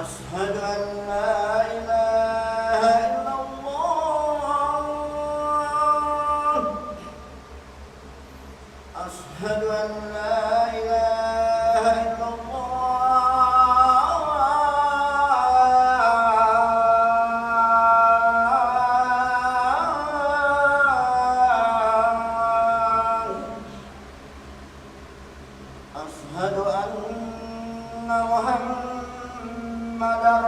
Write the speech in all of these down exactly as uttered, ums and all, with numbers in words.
أشهد أن لا إله إلا الله. أشهد أن لا إله إلا الله. أشهد أن محمدا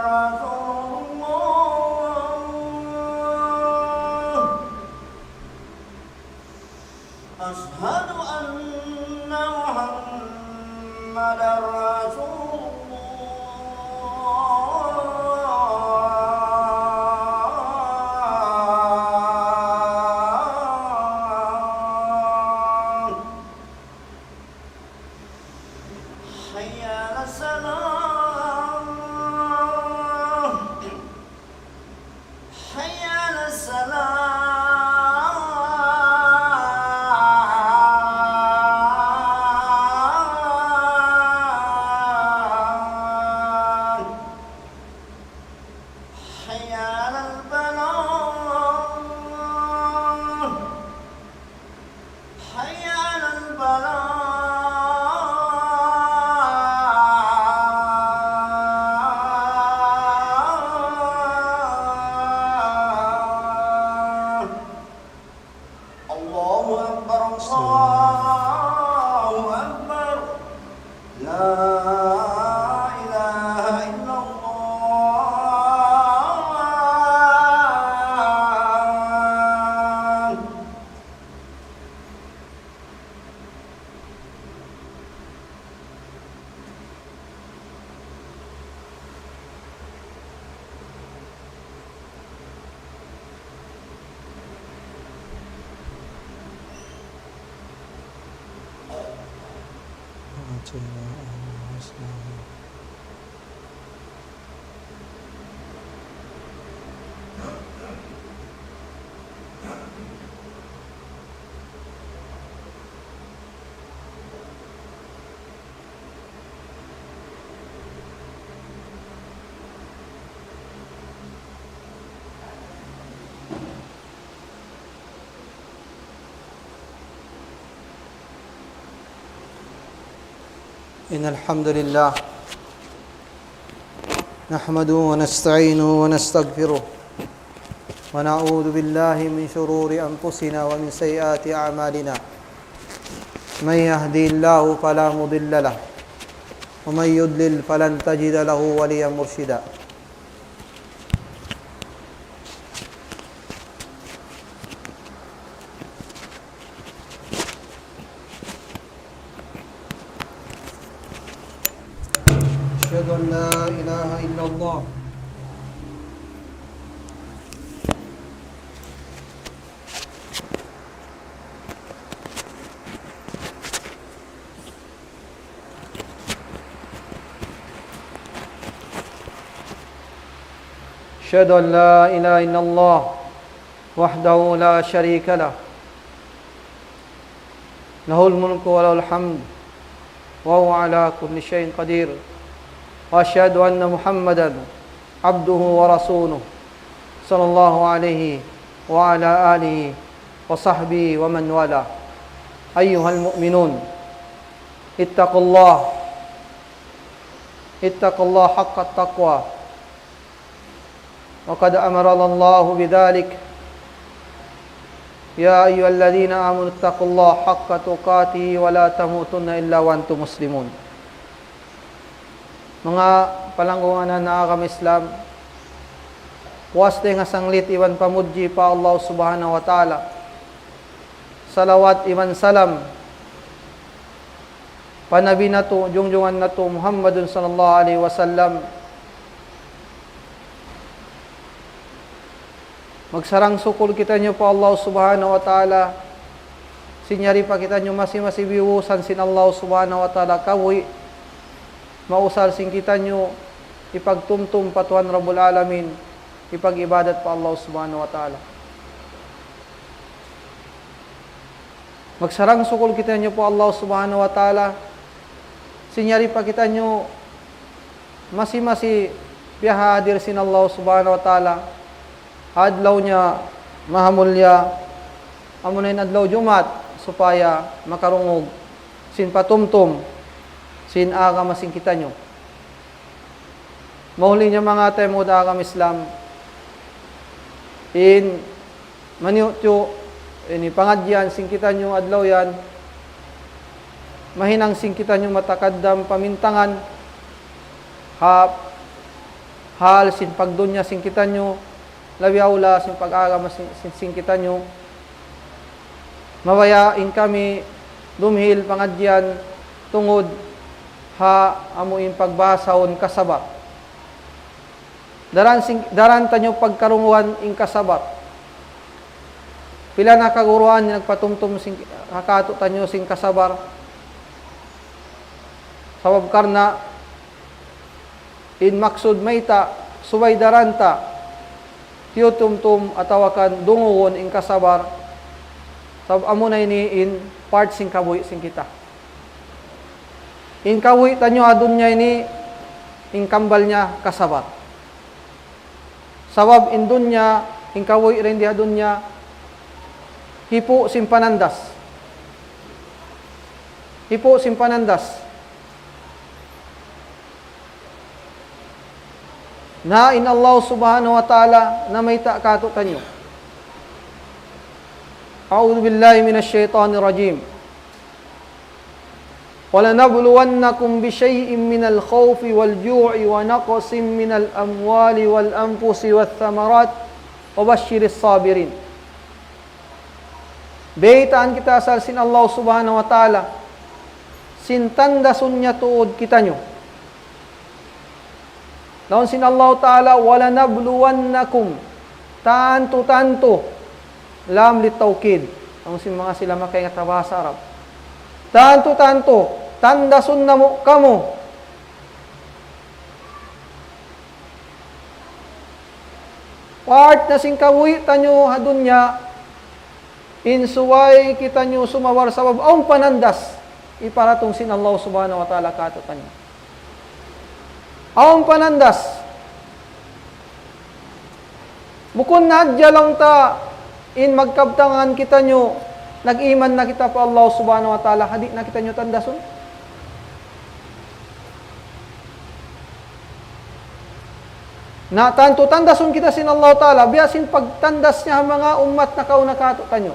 رسول الله. أشهد أن محمدا رسول الله. حي على الصلاة. حي على الصلاة. حي على الفلاح. حي على الفلاح. الله أكبر، الله أكبر. لا إله إلا الله. إن الحمد لله نحمده ونستعينه ونستغفره، ونعوذ بالله من شرور أنفسنا ومن سيئات أعمالنا. من يهدي الله فلا مضل له، ومن يضلل فلن تجد له وليا مرشدا. أشهد أن لا إله إلا الله. أشهد أن لا إله إلا الله وحده لا شريك له، له الملك وله الحمد وهو على كل شيء قدير. وأشهد أن محمدا عبده ورسوله، صلى الله عليه وعلى آله وصحبه ومن والاه. أيها المؤمنون، اتقوا الله، اتقوا الله حق التقوى، وقد أمرنا الله بذلك. يا أيها الذين آمنوا اتقوا الله حق تقاته ولا تموتن إلا وأنتم مسلمون. Manga palanggungan ha agama Islam, puas dayn ha sanglit iban pamudji pa Allah Subhanahu wa Ta'ala. Salawat iban salam pa Nabi natu', junjungan natu' Muhammadun sallallahu alayhi wasallam. Magsarang-sukul kitaniyu pa Allah Subhanahu wa Ta'ala, sin yari pa kitaniyu masi-masi biyusan sin Allah Subhanahu wa Ta'ala kabuhi', mausal sin kitaniyu hipagtumtum pa Tuhan Rabbul Alamin, hipag-ibadat pa Allah Subhanahu wa Ta'ala. Magsarang-sukul kitaniyu pa Allah Subhanahu wa Ta'ala, sin yari pa kitaniyu masi-masi piyahadir sin Allah Subhanahu wa Ta'ala ha adlaw niya mahamulya, amuna in adlaw Jumaat, supaya makarungug sin patumtum sin agama sin kitaniyu. Mahuli niya manga taymanghud ha agama Islam, in maniyu-tiyu ini pangadjian sin kitaniyu adlaw yan, mahinang sin kitaniyu matakaddam pamintangan ha hal sin pagdunya sin kitaniyu, labi awla sin pag-agama sin, sin, sin kitaniyu. Mabaya' in kami dumihil pangadjian tungud ha amu in pagbahasahun kasabar. Daran sin, daran taniyu pagkarungugan in kasabar. Pila na kaguruan in nagpatumtum sin, ha katu' taniyu sin kasabar. Sabab karna' in maksud mayta', subay daran ta tiyutumtum atawa kan dungugun in kasabar. Sabab amuna ini in part sin kabuhi' sin kita. In kabuhi' taniyu ha dunya ini, in kambal niya kasabar. Sabab in dunya, in kabuhi' dayn di ha dunya, hipu' sin panandas. Hipu' sin panandas. Na in Allah Subhanahu wa Ta'ala namayta' katu' taniyu. أعوذ بالله من الشيطان الرجيم. ولنبلونكم بشيء من الخوف والجوع ونقص من الأموال والأنفس والثمرات وبشر الصابرين. Baytaan kita asal sin Allah Subhanahu wa Ta'ala, sin tandasun niya tuud kitaniyu. Laung sin Allah Ta'ala, ولنبلونكم. Tantu-tantu. Lam للتوكيد. Laung sin manga sila makaingat ha bahasa Arab. Tantu-tantu. Tandasun namu' kamu. Part na sin kabuhi' taniyu ha dunya, in subay kitaniyu sumabar sabab awn panandas hiparatung sin Allah Subhanahu wa Ta'ala katu' taniyu. Awn panandas. Bukun na hadja laung ta in magkabtangan kitaniyu, nag-iman na kita pa Allah Subhanahu wa Ta'ala, ha di' na kitaniyu tandasun. Na tantu tandasun kita sin Allah Ta'ala, biya' sin pagtandas niya ha manga ummat nakauna katu' taniyu.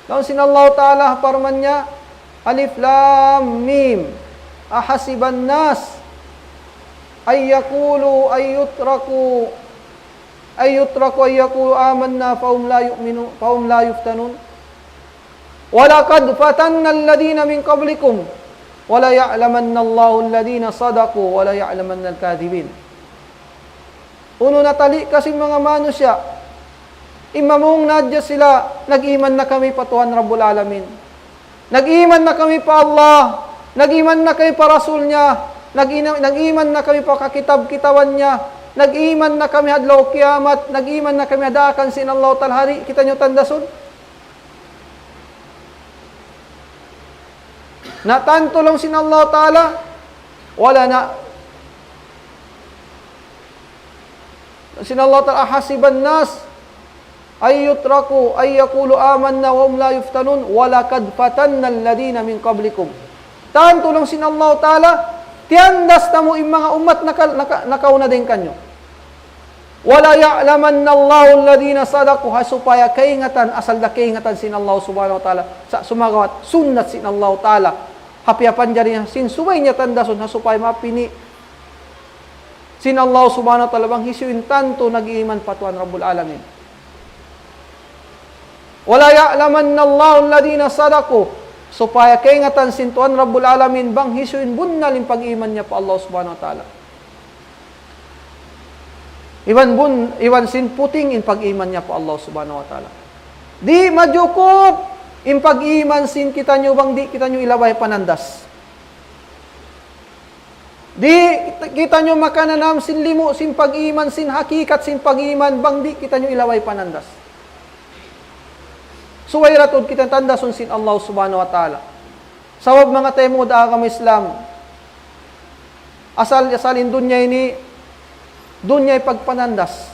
Laung sin Allah Ta'ala, parman niya, ألف لام ميم. أحسب الناس أن يقولوا، أن يتركوا، أن يتركوا أن يقولوا آمنا فهم لا يؤمنون، فهم لا يفتنون. ولقد فتنا الذين من قبلكم وليعلمن الله الذين صدقوا وليعلمن الكاذبين. Unu na tali' ka sin manga manusiya'. Imamung na hadja sila, nag-iman na kami pa Tuhan Rabbul Alamin. Nag-iman na kami pa Allah. Nag-iman na kami pa Rasul niya. Nag-ina-, nag-iman na kami pa kakitab-kitaban niya. Nag-iman na kami ha adlaw kiyamat. Nag-iman na kami ha daakan sin Allah Ta'ala. Ha di' kitaniyu tandasun. Na tantu laung sin Allah Ta'ala, wala na. Sin Allah Ta'ala, أحسب الناس أن يتركوا أن يقولوا آمنا وهم لا يفتنون ولقد فتنا الذين من قبلكم. Tantu laung sin Allah Ta'ala, tiyandas namu' in manga ummat naka-, naka-, nakauna dayn kaniyu. وليعلمن الله الذين صدقوا, ha supaya kaingatan, asal da kaingatan sin Allah Subhanahu wa Ta'ala, sa' sumagawa' sunnat sin Allah Ta'ala, ha piyapanjari niya, sin subay niya tandasun, ha supaya mapini' sin Allah Subhanahu wa Ta'ala, bang hisiyu in tantu nag-iman pa Tuhan Rabbul Alamin. وليعلمن الله الذين صدقوا, supaya kaingatan sin Tuhan Rabbul Alamin, bang hisiyu in bunnal in pag-iman niya pa Allah Subhanahu wa Ta'ala. Iban bun-, iban sin puting in pag-iman niya pa Allah Subhanahu wa Ta'ala. Di' majukup in pag-iman sin kitaniyu bang di' kitaniyu ilabay panandas. Di' kitaniyu makananam sin limu sin pag-iman, sin hakikat sin pag-iman, bang di' kitaniyu ilabay panandas. Subay da tuud kita tandasun sin Allah Subhanahu wa Ta'ala. Sabab manga taymanghud ha agama Islam, Asal, asal in dunya ini, dunya pagpanandas.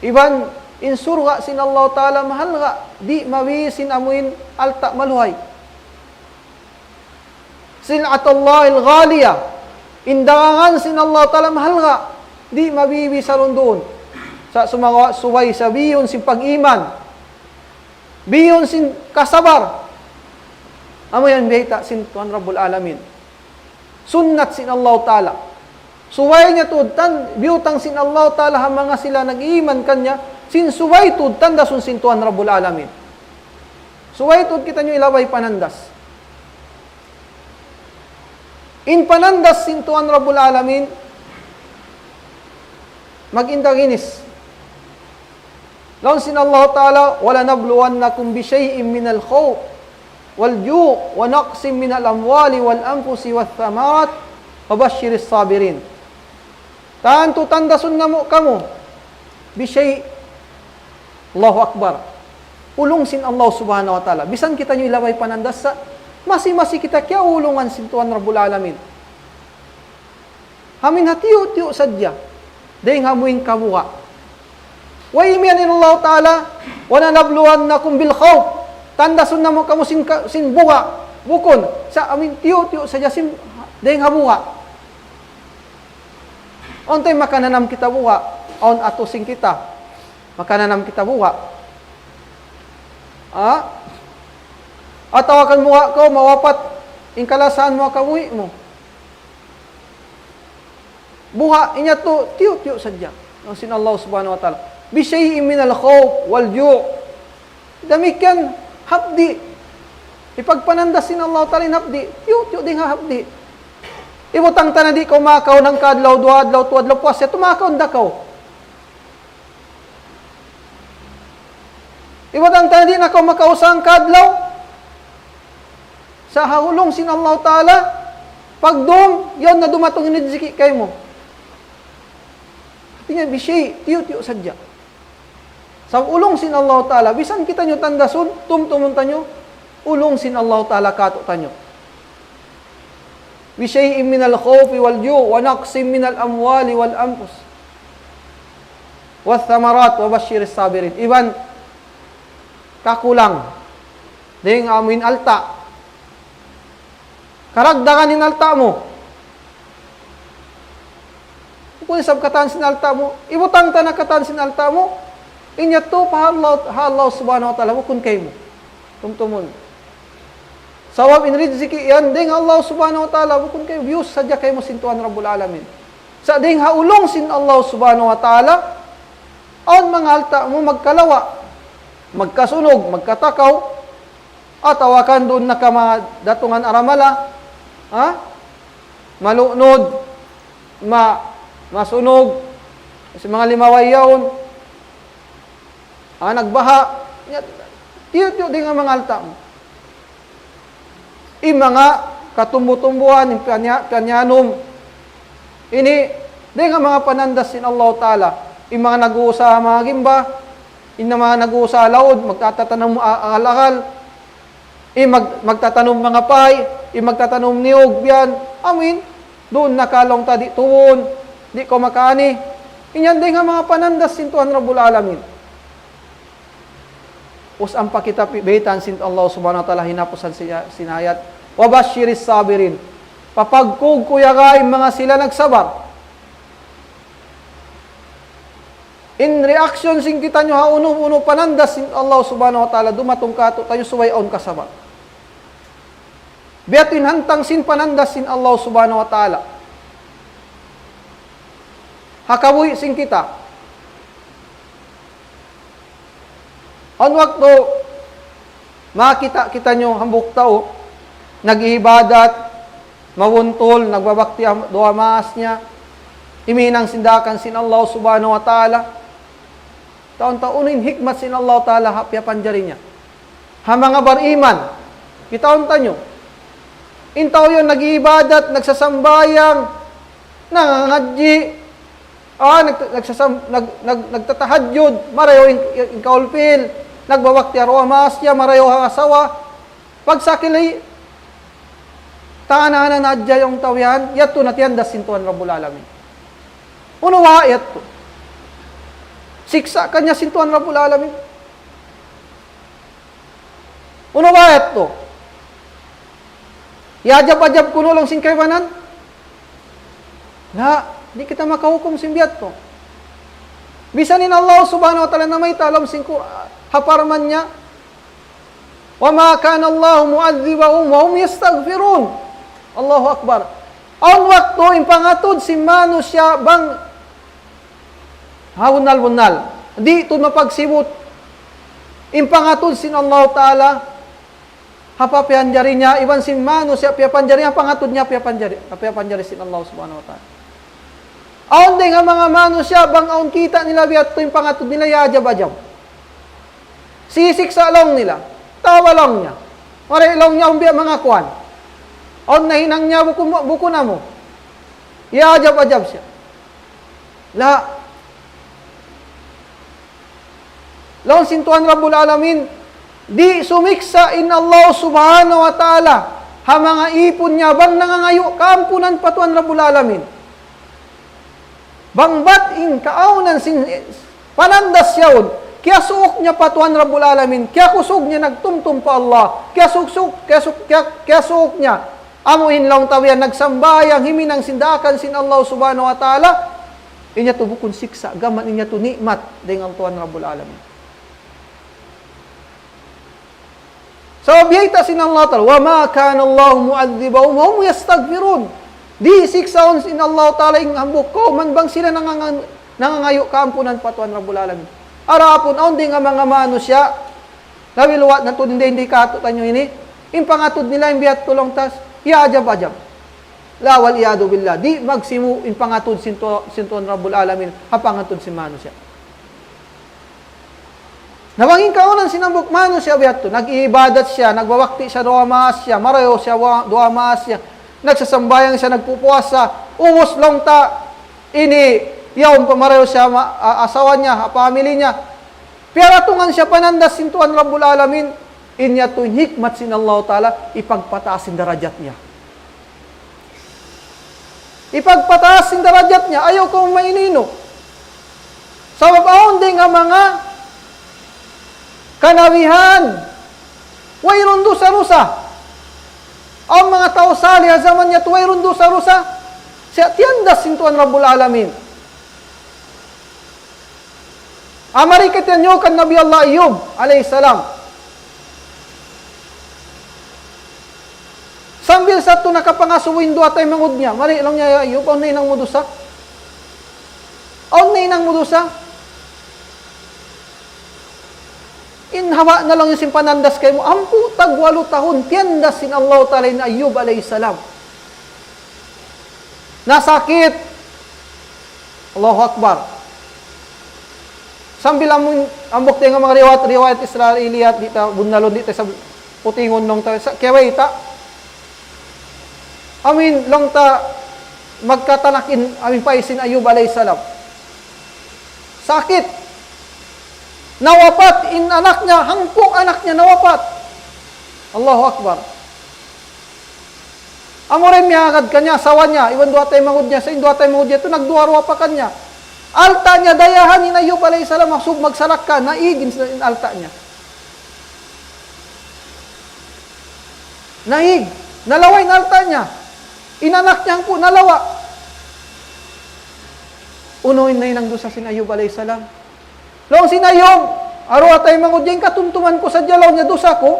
Iban in surga' sin Allah Ta'ala mahalga', di' mawi sin amuin alta' maluhay. سلعة الله الغالية. In dagangan sin Allah Ta'ala mahalga', di' mabibi sarun duun. Sa' sumagawa' subay sa biyun sin pag-iman. Biyun sin kasabar. Amu yan bayta' sin Tuhan Rabbul Alamin. Sunnat sin Allah Ta'ala. Subay niya tuud tan, biyutang sin Allah Ta'ala ha manga sila nag-iman kaniya, sin subay tuud tandasun sin Tuhan Rabbul Alamin. Subay tuud kitaniyu ilabay panandas. In panandas sin Tuhan Rabbul Alamin, mag-inda ginis. Laung sin Allah Ta'ala, ولنبلونكم بشيء من الخوف والجوع ونقص من الأموال والأنفس والثمرات وبشر الصابرين. Tantu tandasun namu' kamu. بشيء. Allahu Akbar. Ulung sin Allah Subhanahu wa Ta'ala. Bisan kitaniyu ilabay panandas sa, masi-masi kita kiyaulungan sin Tuhan Rabbul Alamin. Amuin ha tiyu'-tiyu' sadja. Dayng ha amuin kabuga'. Way imiyan in Allah Ta'ala, ولنبلونكم بالخوف. Tandasun namu' kamu sin ka-, sin buga'. Bukun. Sa' amuin tiyu'-tiyu' sadja sin dayng ha buga'. Awn tay makananam kita buga', awn atu sin kita. Makananam kita buga'. Ha? Atawa kan buga' kaw, mawapat, in kalasahan mu ha kabuhi' mu. Buga', in yadtu, tiyu'-tiyu' sadja. Laung sin Allah Subhanahu wa Ta'ala. بشيء من الخوف والجوع. Damikkiyan, hapdi'. Hipagpanandas sin Allah Ta'ala in hapdi'. Tiyu'-tiyu' dayng ha hapdi'. Ibutang ta na di' kaw makaun hangka adlaw, duwa adlaw, tū adlaw, puas siya, tumakaun da kaw. Ibutang ta na di' na kaw makausa hangka adlaw. Sa' ha ulung sin Allah Ta'ala, pagdum, yaun na dumatung in rijiki' kaymu. Hāti niya, بشيء, tiyu'-tiyu' sadja. Sabab ulung sin Allah Ta'ala, bisan kitaniyu tandasun, tumtumun taniyu, ulung sin Allah Ta'ala kātu'niyu. بشيء من الخوف والجوع ونقص من الأموال والأنفس والثمرات وبشر الصابرين. Iban kakulang dayng ha amuin alta'. Karagdagan in alta' mu. Bukun isab katan sin alta' mu. Ibutang ta na katan sin alta' mu. In yadtu pa ha Allah, ha Allah Subhanahu wa Ta'ala, bukun kaymu. Tumtumun. Sabab in rijiki' yan, dayng ha Allah Subhanahu wa Ta'ala, bukun kaymu. Biyus sadja kaymu sin Tuhan Rabbul Alamin. Sa' dayng ha ulung sin Allah Subhanahu wa Ta'ala, awn manga alta' mu magkalawa', magkasunug, magkatakaw, atawa kan duun na ka madatungan aramala, ha? Malunud, ma-, masunug, sin manga limaway yaun, ha, nagbaha', ya, tiyu'-tiyu' dayng ha manga alta' mu. In manga katumbu-tumbuhan, in piyanya-, piyanyanum. Ini, dayng ha manga panandas sin Allah Ta'ala. In manga nag-uusaha manga gimba, in manga nag-uusaha laud, magtatatanum a-, agal-agal. In mag-, magtatanum manga pay, in magtatanum niyug, biyan. Amuin, duun na ka laung ta di' tuun, di' kaw makaani. In yan dayng ha manga panandas sin Tuhan Rabbul Alamin. Us ampa kita pi-, baytaan sin Allah Subhanahu wa Ta'ala hinapusan sin, sin ayat. وبشر الصابرين. Papagkugkuyaga in manga sila nagsabar. In reaction sin kitaniyu ha unu-unu panandas sin Allah Subhanahu wa Ta'ala dumatung kātu'niyu subay awn kasabar. Biya' ha yan in hantang sin panandas sin Allah Subhanahu wa Ta'ala ha kabuhi' sin kita. Awn waktu, makakita' kitaniyu hambuuk tau, nag-iibadat, mabuntul, nagbabakti am-, duwa maas niya, himinang sin daakan sin Allah Subhanahu wa Ta'ala. Taun-taun in hikmat sin Allah Ta'ala ha piyapanjari niya. Ha manga bariman, kitaun taniyu. In tau yan nag-iibadat, nagsasambahayang, nangangadji', ah, nag-, nagsasam-, nag-, nag-, nagtatahajjud, marayaw in, in kaulpil, nagbabakti ha duwa maas niya, marayaw ha asawa. Pagsakali, Tahan-tahanan hadja in tau yan, yadtu na tiyandas sin Tuhan Rabbul Alamin. Unu baha' yadtu? Siksa' kaniya sin Tuhan Rabbul Alamin. Unu baha' yadtu? Iyajab-ajab kunu' laung sin kaibanan? La, di' kita makahukum sin biya' yadtu. Bisan in Allah Subhanahu wa Ta'ala namayta' ha lawm sin Qur'an, ha parman niya, وما كان الله معذبهم وهم يستغفرون. Allahu Akbar. Awn waktu in pangatud sin manusiya' bang ha bunnal-bunnal. Di' tuud mapagsibut in pangatud sin Allah Ta'ala ha piyapanjari niya, iban sin manusiya' piyapanjari, ha pangatud niya piyapanjari, piyapanjari sin Allah Subhanahu wa Ta'ala. Awn dayn ha manga manusiya', bang awn kita' nila biya' yadtu in pangatud nila, iyajab-ajab. Sisiksa' laung nila. Tawa laung niya. Mari laung niya, awn biya' manga kuwan. Awn nahinang niya bukun, bukun amu. Iyajab-ajab siya. La. Laung sin Tuhan Rabbul Alamin, di' sumiksa' in Allah Subhanahu wa Ta'ala ha manga ipun niya bang nangangayu' kaampunan pa Tuhan Rabbul Alamin. Bang bat in kaawnan sin panandas yaun, kiyasuuk niya pa Tuhan Rabbul Alamin, kiyakusug niya nagtumtum pa Allah, kiyasuuk, kiyasuuk, kiya-, kiyasuuk niya. Amu in laung ta biya' nagsambahayang, himinang sin daakan sin Allah Subhanahu wa Ta'ala, in yadtu bukun siksa', gam in yadtu ni'mat dayn ha Tuhan Rabbul Alamin. Sabab biyayta' sin Allah Ta'ala, وما كان الله معذبهم وهم يستغفرون. Di' siksaun sin Allah Ta'ala in hambuuk kawman bang sila nangangan-, nangangayu' kaampunan pa Tuhan Rabbul Alamin. Adapun awn dayn ha manga manusiya', labi luwat na tuud in dayn di katu' taniyu ini, in pangatud nila in biya' yadtu laung ta, iyajab-ajab. La, والعياذ بالله. Di' magsimu' in pangatud sin Tu-, sin Tuhan Rabbul Alamin, ha pangatud sin manusiya'. Na bang in kaawnan sin hambuuk manusiya' biya' yadtu, nag-iibadat siya, nagbabakti siya duwa maas siya, marayaw siya wa-, duwa maas siya, nagsasambahayang siya, nagpupuasa, ubus laung ta, ini, yaun pa marayaw siya ma-, a-, asawa niya, ha family niya. Piyaratungan siya panandas sin Tuhan Rabbul Alamin, in yadtu in hikmat sin Allah Ta'ala, hipagpataas in darajat niya. Hipagpataas in darajat niya, ayaw kaw mainiinu. Sabab awn dayn ha manga kanabihan, wayruun dusa-dusa. Awn manga tau salih ha jaman yadtu, wayruun dusa-dusa. Siya tiyandas sin Tuhan Rabbul Alamin. Amari kita niyu kan Nabi Allah Ayub alayhi salam. Sambil sa yadtu nakapangasubu in duwa taymanghud niya. Mari laung niya, "Ya Ayub, awn nahinang mu dusa? Awn nahinang mu dusa?" In haba' na laung niya sin panandas kaymu, hangpu' tag walu tahun, tiyandas sin Allah Ta'ala in Ayub alayhi salam. Nasakit. Allahu Akbar. Sambil amun, hambuuk dayn ha manga riwayat, riwayat Israiliyat, di' ta bunnalun, di' ta sa putingun laung ta, sa kiyabayta'. Amin, laung ta magkatanak in, amin pa sin Ayub alayhi salam. Sakit. Nawapat in anak niya, hangpu' anak niya nawapat. Allahu Akbar. Amura in miyagad kaniya, asawa niya, iban duwa taymanghud niya, sa' in duwa taymanghud niya yadtu, nagduwa-ruwa pa kaniya. Alta' niya dayahan in Ayub alayhi salam, maksud magsalakka, naig in, in alta' niya. Naig, nalawa' in alta' niya. In anak niya hangpu' nalawa'. Unu in nahinang dusa sin Ayub alayhi salam? Laung sin Ayub, ha duwa taymanghud niya, in katumtuman ku sadja laung niya dusa ku.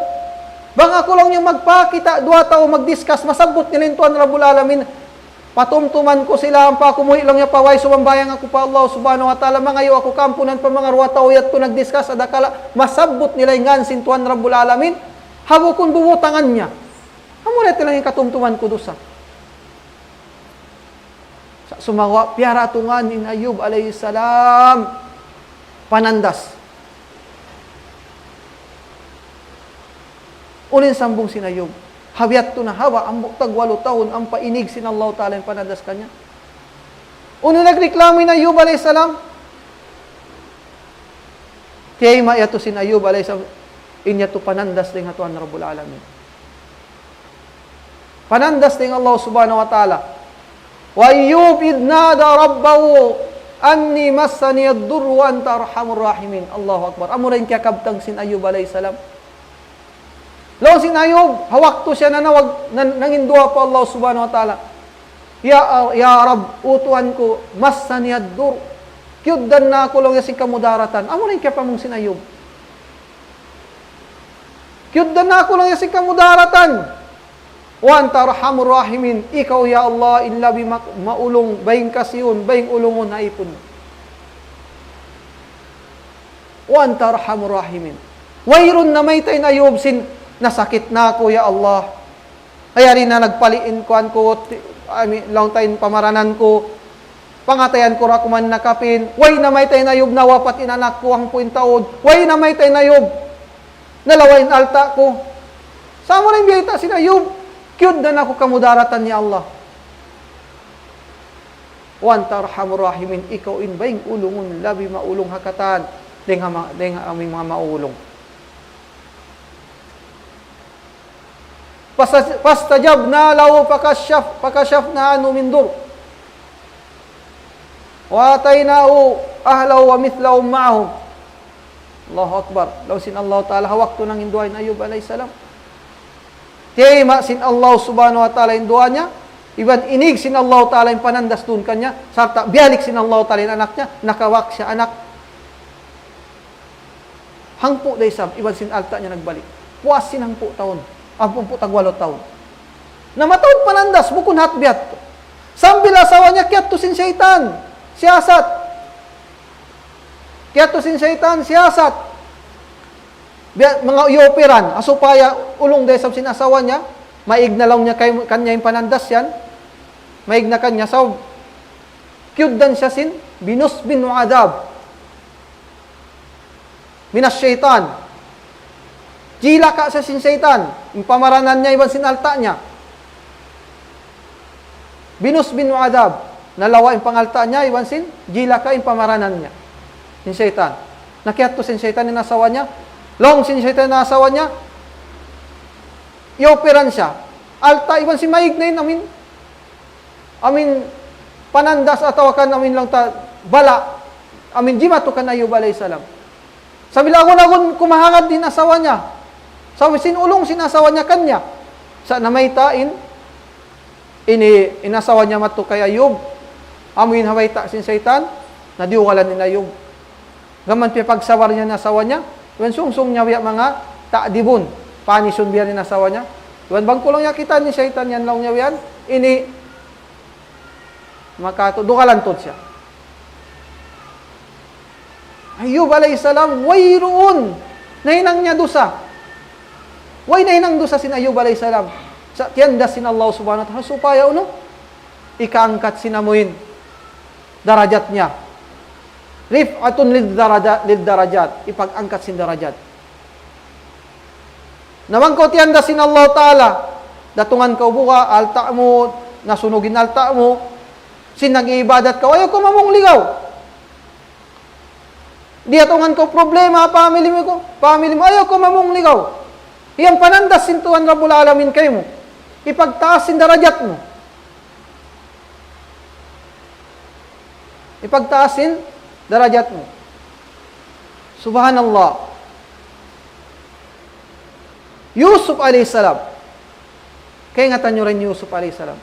Bang aku laung niya magpakita', duwa tau magdiscuss, masabbut nila in Tuhan Rabbul Alamin. Patumtuman ku sila, ampa aku muwi' laung niya pa way, sumambahayang aku pa Allah Subhanahu wa Ta'ala, mangayu' aku kaampunan pa manga duwa tau yadtu nagdiscuss, adakala masabbut nila in ngan sin Tuhan Rabbul Alamin, ha bukun bubutangan niya. Amura yadtu laung in katumtuman ku dusa. Sa' sumagawa' piyaratungan in Ayub alayhi salam panandas. Unu in sambung sin Ayub? Ha biya' yadtu na haba', hambuuk tag walu tahun, ampa inig sin Allah Ta'ala in panandas kaniya. Unu in nagreklamo in Ayub alayhi salam? Tiyayma' yadtu sin Ayub alayhi salam, in yadtu panandas dayn ha Tuhan Rabbul Alamin. Panandas dayn Allah Subhanahu wa Ta'ala. وأيوب إذ نادى ربه أني مسني الضر وأنت أرحم الراحمين. Allahu Akbar. Amura in kiyakabtang sin Ayub alayhi salam. Laung sin Ayub, ha waktu siya nanawag, nan-, nanginduwaa pa Allah Subhanahu wa Ta'ala. Ya, ya Rabb, O Tuhan ku, مسني الضر. Kiyugdan na aku laung niya sin kamudaratan. Amura in kiyapamung sin Ayub. Kiyugdan na aku laung niya sin kamudaratan. وأنت أرحم الراحمين. Ikaw, ya Allah, in labi ma-, maulung, baying kasiyun, baying ulungun ha ipun. وأنت أرحم الراحمين. Wayruun namayta' in Ayub sin nasakit na aku, ya Allah. Ay, yari na nagpali' in kuwan ku, ti-, I mean, laung ta in pamaranan ku. Pangatayan ku ra kuman nakapin. Way namayta' in Ayub, nawapat in anak ku hangpu' in taud. Way namayta' in Ayub, nalawa' in alta' ku. Sa' amura in biyayta' sin Ayub, kiyugdan na aku kamudaratan, ya Allah. وأنت أرحم الراحمين, ikaw in baying ulungun, labi maulung ha katan, dayn ha ma-, dayn ha amu in manga maulung. فاستجبنا له فكشف-، فكشفنا عنه من ضر وآتيناه أهله ومثلهم معهم. Allahu Akbar. Laung sin Allah Ta'ala, ha waktu nanginduwaa in Ayub alayhi salam, tiyayma' sin Allah Subhanahu wa Ta'ala in duwaa niya, iban inig sin Allah Ta'ala in panandas duun kaniya, sarta' biyalik sin Allah Ta'ala in anak niya, nakabak siya anak. Hangpu' da isab, iban sin alta' niya nagbalik. Puas sin hangpu' tahun, hangpu' tagwalu tahun. Na mataud panandas, bukun hat biya' tu. Sambil asawa niya, kiyadtu sin saytan, siyasat. Kiyadtu sin saytan, siyasat. Biya' manga iyupiran, ha supaya ulung da isab sin asawa niya, maig na laung niya kay-, kaniya in panandas yan, maig na kaniya, sabab kiyugdan siya sin بنصب وعذاب من الشيطان. Jilaka siya sin saytan, in pamaranan niya iban sin alta' niya. بنصب وعذاب. Nalawa' in pangalta' niya iban sin jilaka in pamaranan niya. Sin saytan. Na kiyadtu sin saytan in asawa niya. Laung sin saytan in asawa niya, iyupiran siya. Alta' iban sin maig na in amin, amin panandas atawa kan amin laung ta bala', amin jimatu kan Ayub alayhi salam. Sambil agun-agun kumahangad in asawa niya. Sabab sin ulung sin asawa niya kaniya. Sa' namayta' in, ini, in asawa niya madtu kay Ayub, amu in ha bayta' sin saytan, na diyugalan in Ayub. Gam man piyagsabar niya in asawa niya, iban sungsung niya biya' manga ta'dibun, panisun biya' in asawa niya. Iban bang ku laung niya kitaa in saytan yan laung niya biya' yan, ini, maka tu-, dugalan tuud siya. Ayub alayhi salam, wayruun nahinang niya dusa. Way nahinang dusa sin Ayub alayhi salam. Sa' tiyandas sin Allah Subhanahu wa Ta'ala supaya unu, ikaangkat sin amuin darajat niya. رفعة للدرجا-، للدرجات. Ipag-angkat sin darajat. Na bang kaw tiyandas sin Allah Ta'ala, datungan kaw buga', alta' mu, nasunug in alta' mu, sin nag-iibadat kaw, ayaw kaw mamung ligaw. Diyatungan kaw problema, family mu kaw, family mu, ayaw kaw mamung ligaw. Yan panandas sin Tuhan Rabbul Alamin kaymu. Ipagtaas sin darajat mu. Ipagtaas sin darajat mu. Subhanallah. Yusuf alayhi salam. Kaingatan niyu ra in Yusuf alayhi salam.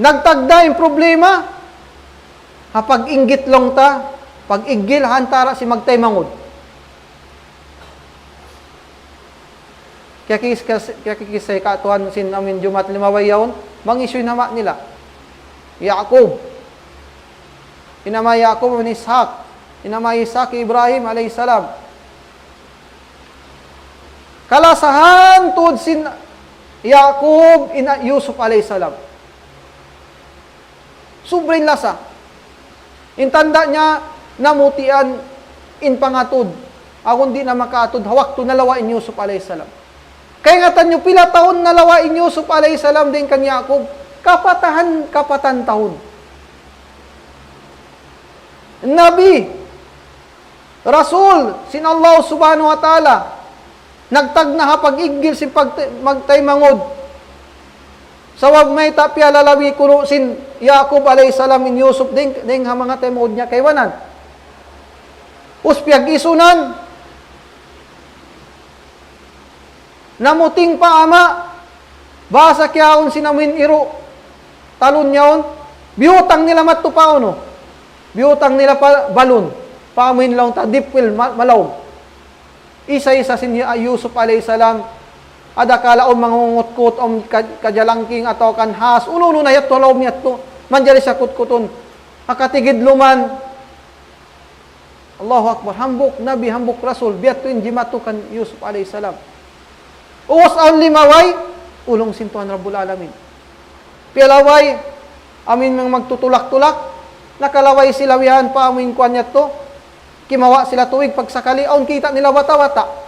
Nagtagda' in problema, ha pag-inggit laung ta, pag-iggil ha antara' sin magtaymanghud. Kiyakis-, kiyas-, kiyakikisa hi Katuan sin amin Jumaat limabay yaun, bang hisiyu in ama' nila. Ya'qub. In ama' Ya'qub, in Ishaq. In ama' Ishaq, Ibrahim alayhi salam. Kalasahan tuud sin Ya'qub in Yusuf alayhi salam. Subra in lasa. In tanda' niya, namutian in pangatud. Agun di' na makaatud ha waktu nalawa' in Yusuf alayhi salam. Kaingatan niyu pila tahun nalawa' in Yusuf alayhi salam dayn kan Ya'qub? Kapatahan, kapatan tahun. Nabi, Rasul sin Allah Subhanahu wa Ta'ala. Nagtagna' ha pag-iggil sin pag-, magtaymanghud. Sabab mayta' piyalalabi kunu' sin Yaqub alayhi salam in Yusuf dayn, dayn ha manga taymanghud niya kaibanan. Us piyag-isunan, namuting pa ama', basa kiyaun sin amuin iru', talun yaun, biyutang nila madtu pa unu, biyutang nila pa balun, pa amuin laung ta deep well, ma-, malaum. Isa-isa sin Yu-, Yusuf alayhi salam, adakala awn mangungutkut, awn ka-, kajalangking atawa kan has, unu-unu na yadtu, laum yadtu, manjari siya kutkutun. Hakatigidluman. Allahu Akbar. Hambuuk Nabi, hambuuk Rasul, biya' yadtu in jimatu kan Yusuf alayhi salam. Ubus awn limabay, ulung sin Tuhan Rabbul Alamin. Piyalabay, amuin magtutulak-tulak, nakalabay sila bihan pa amuin kuwan yadtu, kimawa' sila tubig, pagsakali, awn kita' nila bata'-bata'.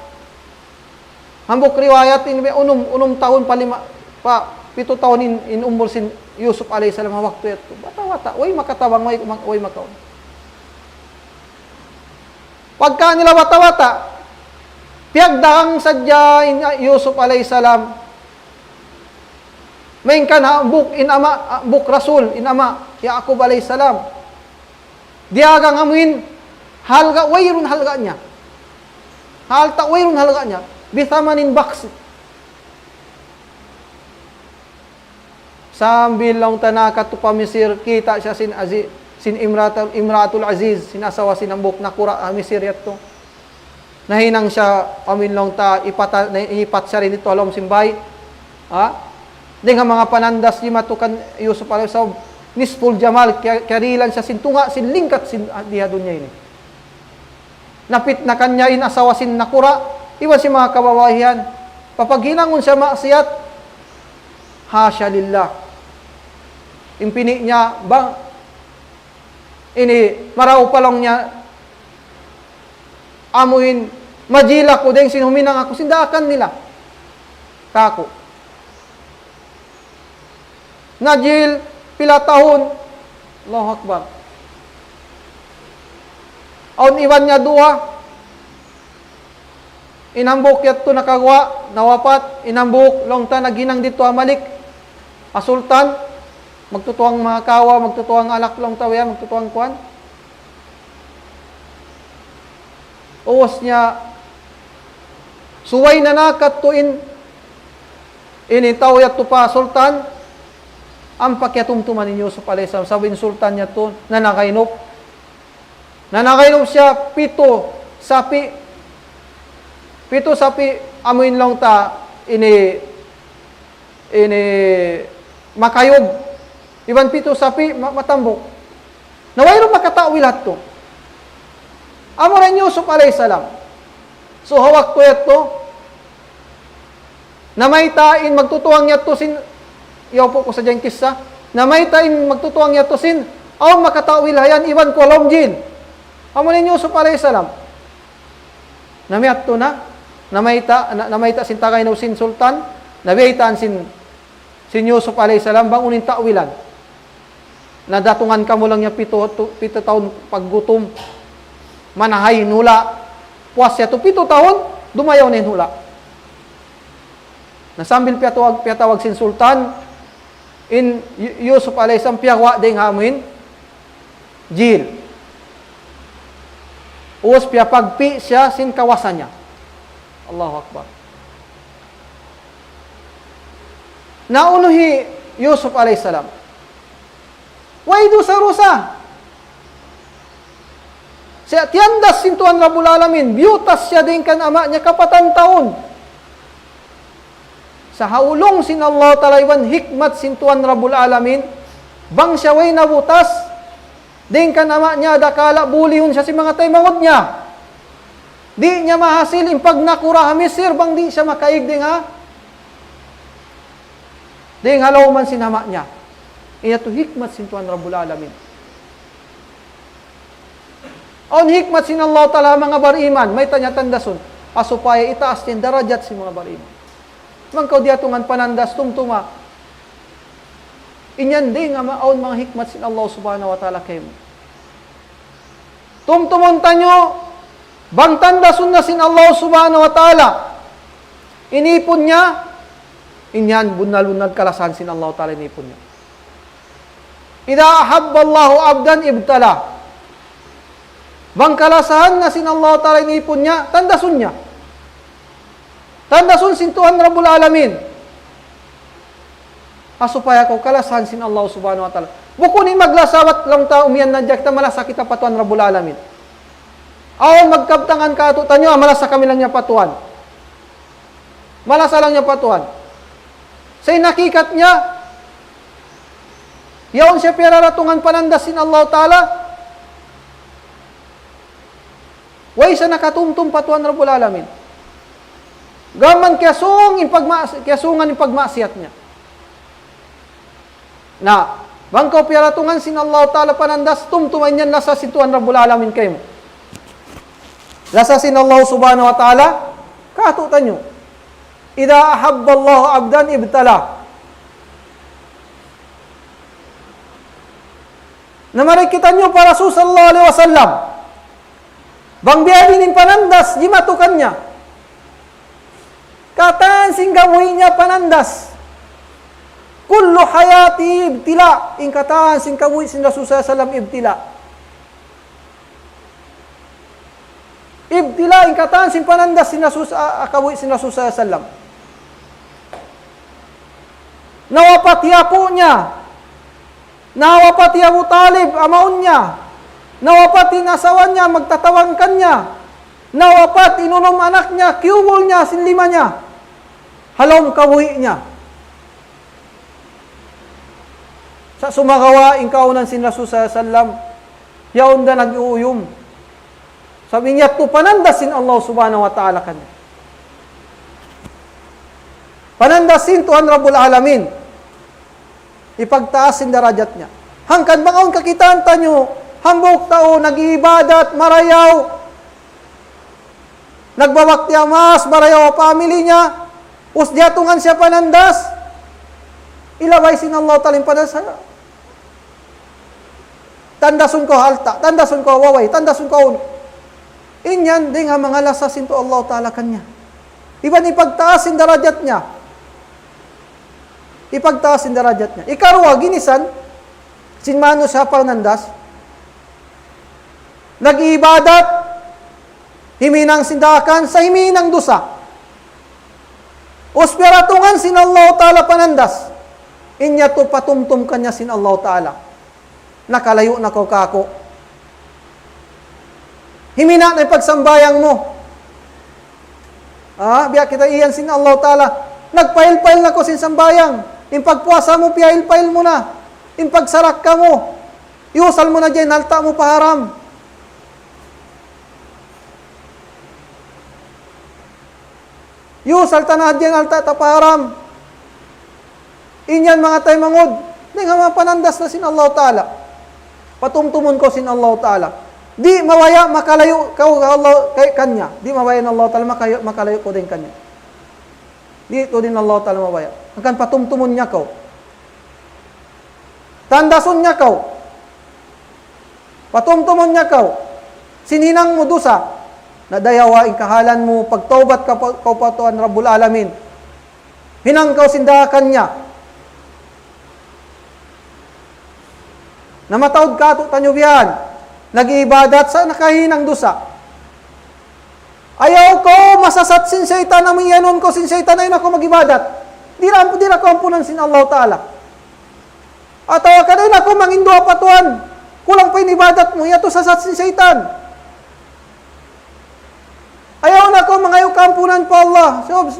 Hambuuk riwayat in unum, unum tahun pa lima, pa pitu tahun in, in umur sin Yusuf alayhi salam ha waktu yadtu. Bata'-bata', way makatabang, way, way makaun. Pagka nila bata'-bata', piyagdagang sadja in Yusuf alayhi salam, malayngkan hambuuk in ama', hambuuk Rasul, in ama', Yaqub alayhi salam. Diyagang amuin halga', wayruun halga' niya. Halta' wayruun halga' niya. Bithamanin bakhs. Sambil laung ta nakadtu pa Misir, kita' siya sin Azi-, sin Imratul, Imratul Aziz, sin asawa sin hambuuk nakura' ha Misir yadtu. Nahinang siya, amuin laung ta, ipata-, na-, ipat siya dayn didtu ha lawm sin bay. Ha? Dayn ha manga panandas jimatu kan Yusuf alayhi salam, nisful jamal, kiya-, kiyarihilan siya sin tunga', sin lingkat, sin, ah, di ha dunya ini. Napitna kaniya in asawa sin nakura', iban sin manga kababaihan. Papaghinangun siya maksiyat, hasha lillah. In pini' niya, bang, ini, marayaw pa laung niya, amuin, majil aku, dayn sin huminang aku, sin daakan nila. Kāku'. Najil, pila tahun. Allahu Akbar. Awn iban niya duwa. In hambuuk yadtu nakaguwa', nawapat. In hambuuk, laung ta naghinang didtu ha malik. Ha sultan. Magtutuwang manga kawa, magtutuwang alak, laung ta, way, magtutuwang kuwan. Ubus niya, subay na nakadtu in, ini tau yadtu pa sultan, ampa kiyatumtuman in Yusuf alayhi salam, sabab in sultan yadtu, nanakainup. Nanakainup siya pitu sapi', pitu sapi', amuin laung ta, ini, ini makayug. Iban pitu sapi', ma-, matambuk. Na wayruun makata'wil yadtu. Amura in Yusuf alayhi salam. So, ha waktu yadtu, namayta' in magtutuwang yadtu sin, iyawpu' ku sadja in kissa, namayta' in magtutuwang yadtu sin, awn makata'wil ha yan, iban ku ha lawm jil. Amura in Yusuf alayhi salam. Na miyadtu na, namayta', na, namayta' sin tagay na sin sultan, nabaytaan sin, sin Yusuf alayhi salam, bang unu in ta'wilan. Na datungan kamu laung niya pitu, tu-, pitu tahun paggutum, manahay in hula', puas yadtu pitu tahun, dumayaw na in hula'. Na sambil piyatawag, piyatawag sin sultan, in Yu-, Yusuf alayhi salam piyaguwa' dayn ha amuin, jil. Ubus piyapagpi' siya sin kawasa niya. Allahu Akbar. Na unu hi Yusuf alayhi salam? Way dusa-rusa. Siya tiyandas sin Tuhan Rabbul Alamin, biyutas siya dayn kan ama' niya kapatan tahun. Sa' ha ulung sin Allah Ta'ala iban hikmat sin Tuhan Rabbul Alamin, bang siya way nabutas, dayn kan ama' niya dakala' bulihun siya sin manga taymanghud niya. Di' niya mahasil in pagnakura' ha Misir, bang di' siya makaig dayn ha, dayn ha lawman sin ama' niya. Ini yadtu hikmat sin Tuhan Rabbul Alamin. Awn hikmat sin Allah Ta'ala ha manga bariman, mayta' niya tandasun, ha supaya itaas niya in darajat sin manga bariman. Bang kaw diyatungan panandas, tumtuma. In yan dayn ha ma-, awn manga hikmat sin Allah Subhanahu wa Ta'ala kaymu. Tumtumun taniyu, bang tandasun na sin Allah Subhanahu wa Ta'ala, In ipun niya, in yan bunnal-bunnal kalasahan sin Allah Ta'ala in ipun niya. إذا أحب الله عبدا ابتلاه. Bang kalasahan na sin Allah Ta'ala in ipun niya, tandasun niya. Tandasun sin Tuhan Rabbul Alamin. Ha supaya kaw kalasahan sin Allah Subhanahu wa Ta'ala. Bukun in maglasa bat laung ta umiyan na hadja kita, malasa kita pa Tuhan Rabbul Alamin. Awn magkabtangan kātu'niyu, malasa kami laung niya pa Tuhan. Malasa laung niya pa Tuhan. Sa' in hakikat niya, yaun siya piyaratungan panandas sin Allah Ta'ala, way siya nakatumtum pa Tuhan Rabbul Alamin. Gām kiyasūng in pagmaas-, kiyasungan in pagmaksiyat niya. Na, bang kaw piyaratungan sin Allah Ta'ala panandas, tumtuma in yan lasa sin Tuhan Rabbul Alamin kaymu. Lasa sin Allah Subhanahu wa Ta'ala, kātu'niyu. إذا أحب الله عبدا ابتلاه. Na mari kitaniyu pa Rasul sallallahu alayhi wasallam. Bang biya' diin in panandas, jimatu kaniya. Katan sin kabuhi' niya panandas. كل حياته ابتلاء. In katan sin kabuhi' sin Rasul sallallahu alayhi wasallam ibtila. Ibtila, in katan sin panandas sin Rasul, a, a, kabuhi' sin Rasul sallallahu alayhi wasallam. Nawapat hi apu' niya. Nawapat hi Abu Talib, amaun niya. Nawapat in asawa niya, magtatabang kaniya. Nawapat in unum anak niya, kiyubul niya sin lima niya. Ha lawm kabuhi' niya. Sa' sumagawa' in kaawnan sin Rasul sallallahu alayhi wasallam, yaun da nag-uuyum. Sabab in yadtu panandas sin Allah Subhanahu wa Ta'ala kaniya. Panandas sin Tuhan Rabbul Alamin. Hipagtaas sin darajat niya. Hangkan bang awn kakitaan taniyu, hambuuk tau nag-iibadat, marayaw, nagbabakti ha maas, marayaw ha family niya, us diyatungan siya panandas, ilabay sin Allah Ta'ala in panandas. Tandasun kaw ha alta', tandasun kaw ha way, tandasun kaw unu. In yan, dayn ha manga lasa sin Tuhan Allah Ta'ala kaniya. Iban hipagtaas sin darajat niya. Hipagtaas sin darajat niya. Ikaruwa, ginisan sin manusiya' panandas. Nag-iibadat, himinang sin daakan, sa' himinang dusa. Us piyaratungan sin Allah Ta'ala panandas. In yadtu patumtum kaniya sin Allah Ta'ala. Nakalayu' na kaw kāku'. Himina' na in pagsambahayang mu. Ah, biya' kita iyan sin Allah Ta'ala. Nagpahil-pahil na kaw sin sambahayang. In pagpuasa mu, piyahil-pahil mu na. In pagsarakka mu, iyusal mu na dyan in alta' mu pa haram. Iyusal ta na hadja in alta' ta pa haram. In yan manga taymanghud, dayn ha manga panandas na sin Allah Ta'ala. Patumtumun kaw sin Allah Ta'ala. Di' mabaya' makalayu' kaw ha Allah, kay kaniya. Di' mabaya' in Allah Ta'ala makalayu', makalayu' kaw dayn kaniya. Di' tuud in Allah Ta'ala mabaya'. Hangkan patumtumun niya kaw. Tandasun niya kaw. Patumtumun niya kaw. Sin hinang mu dusa. Na dayawa in kahalan mu, pagtawbat kaw pa, kaw pa Tuhan Rabbul Alamin. Hinang kaw sin daakan niya. Na mataud kātu'niyu biya' yan. Nag-iibadat sa' nakahinang dusa. Ayaw kaw masasat sin saytan, amu iyanun kaw sin saytan, ayaw na kaw mag-ibadat. Di' ra, di' ra kaw ampunan sin Allah Ta'ala. Atawa ka dayn aku mangin duwaa pa Tuhan, kulang pa in ibadat mu, yadtu sasat sin saytan. Ayaw na kaw mangayu' kaampunan pa Allah. Sabab,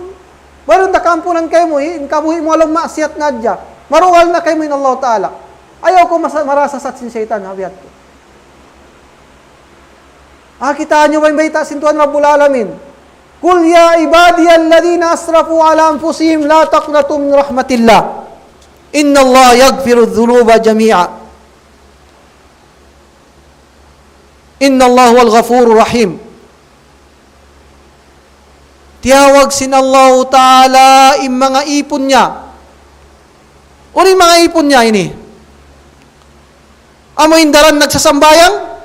wayruun da kaampunan kaymu, in kabuhi' mu ha lawm maksiyat na hadja. Marugal na kaymu in Allah Ta'ala. Ayaw kaw masa-, marasasat sin saytan, ha biya' yadtu. Ah, kitaa niyu ba in bayta' sin Tuhan Rabbul Alamin? قل يا عبادي الذين أسرفوا على أنفسهم لا تقنطوا من رحمة الله إن الله يغفر الذنوب جميعا إن الله هو الغفور الرحيم. Tiyawag sin Allahu Ta'ala in manga ipun niya. Unu in manga ipun niya ini? Amu in daran nagsasambahayang,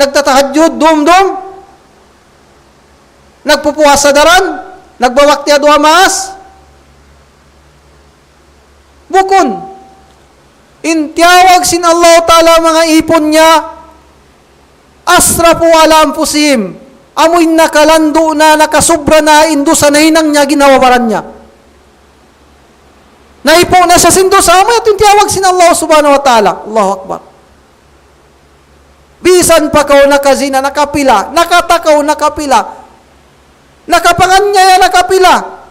nagtatahajjud, dum-dum, nagpupuasa daran, Nagbabakti ha duwa maas? Bukun. In tiyawag sin Allah Ta'ala manga ipun niya, asrafu ala anfusihim. Amu in nakalandu' na, nakasubra na in dusa nahinang niya, ginhawa-baran niya. Naipu' na siya sin dusa, amu yadtu in tiyawag sin Allah Subhanahu wa Ta'ala. Allahu Akbar. Bisan pa kaw nakazina, nakapila, nakatakaw, nakapila, nakapanganyaya, nakapila.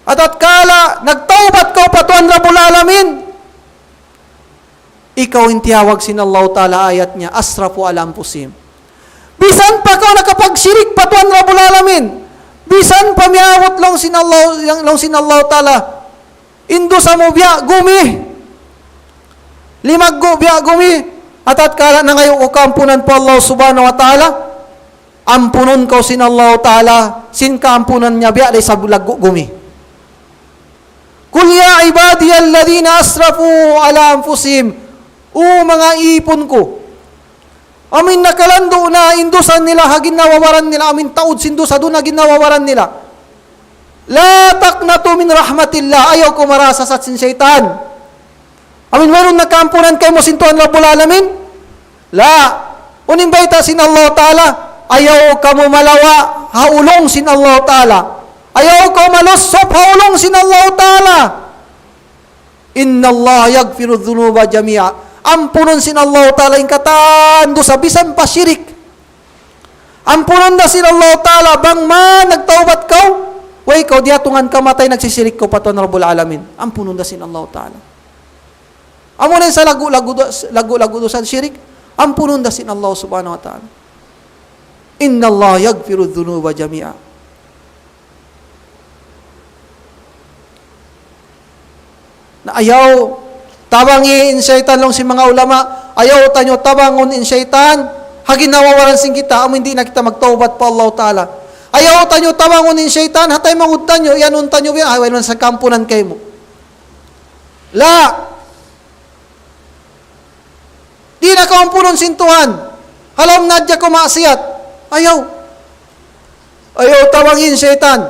Atatkala nagtawbat kaw pa Tuhan Rabbul Alamin, ikaw in tiyawag sin Allah Ta'ala, ayat niya, asrafu ala anfusihim. Bisan pa kaw nakapagshirik pa Tuhan Rabbul Alamin, bisan pa miyabut laung sin Allah, laung sin Allah Ta'ala, in dusa mu biya' gumi, limaggu' biya' gumi, atatkala nangayu' kaw kaampunan pa Allah Subhanahu wa Ta'ala, ampunun kaw sin Allah Ta'ala, sin kaampunan niya biya' da isab laggu' gumi. قل يا عبادي الذين أسرفوا على أنفسهم. O manga ipun ku, amu in nakalandu' na in dusa nila ha ginhawa-baran nila, amu in taud sin dusa duun ha ginhawa-baran nila. لا تقنطوا من رحمة الله. Ayaw kaw marasasat sin saytan. Amu in wayruun na kaampunan kaymu sin Tuhan Rabbul Alamin. La. Unu in bayta' sin Allah Ta'ala? Ayaw kamu malawa' ha ulung sin Allah Ta'ala. Ayaw kaw malussup ha ulung sin Allah Ta'ala. إن الله يغفر الذنوب جميعا. Ampunun sin Allah Ta'ala in katan dusa, bisan pa shirik. Ampunun da sin Allah Ta'ala, bang man nagtawbat kaw, way kaw diyatungan kamatay, nagsishirik kaw pa Tuhan Rabbul Alamin. Ampunun da sin Allah Ta'ala. Amu na in sa laggu'-laggu' du-, laggu'-laggu' dusa shirik, ampunun da sin Allah Subhanahu wa Ta'ala. إن الله يغفر الذنوب جميعا. Na ayaw tabangi in saytan laung sin manga ulama, ayaw taniyu tabangun in saytan ha ginhawa-baran sin kita, amu in di' na kita magtawbat pa Allah Ta'ala. Ayaw taniyu tabangun in saytan ha taymanghud taniyu, iyanun taniyu biya', ay, wala' na sa kaampunan kaymu. La. Di' na kaw ampunun sin Tuhan. Ha lawm na hadja kaw maksiyat. Ayaw. Ayaw tabangi in saytan.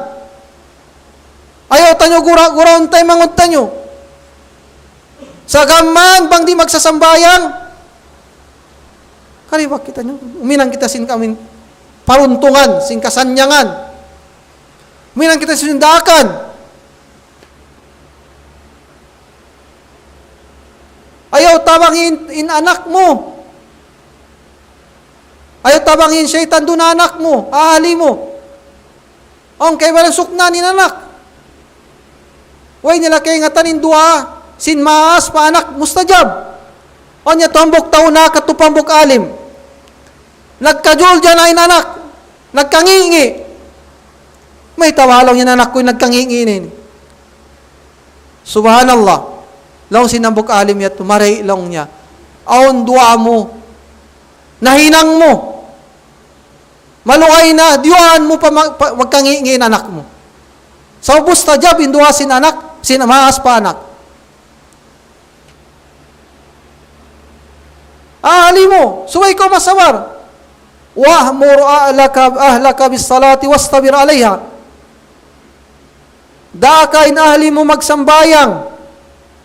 Ayaw taniyu gura-, guraun taymanghud taniyu. Sa' gām man bang di' magsasambahayang, karibat kitaniyu. Uminang kita sin kami paruntungan, sin kasannyangan. Uminang kita sin daakan. Ayaw tabangi in, in anak mu. Ayaw tabangi in saytan duun ha anak mu, ahli mu. Awn kaibanan suknan in anak. Way nila kaingatan in duwaa sin maas pa anak mustajab. Awn yadtu hambuuk tau nakadtu pa hambuuk alim. Nagkajulja na in anak. Nagkangi'-ngi'. Mayta' laung niya in anak ku in nagkangi'-ngi' na ini? Subhanallah. Laung sin hambuuk alim yadtu, mari laung niya. Awn duwaa mu. Nahinang mu. Malugay na, diyuwaan mu pa ma-, pa-, magkangi'-ngi' in anak mu. Sa' ubus ta jab in duwaa sin anak, sin maas pa anak. Ahli mu, subay kaw masabar. وأمر أهلك، أهلك بالصلاة واصطبر عليها. Daaka in ahli mu magsambahayang,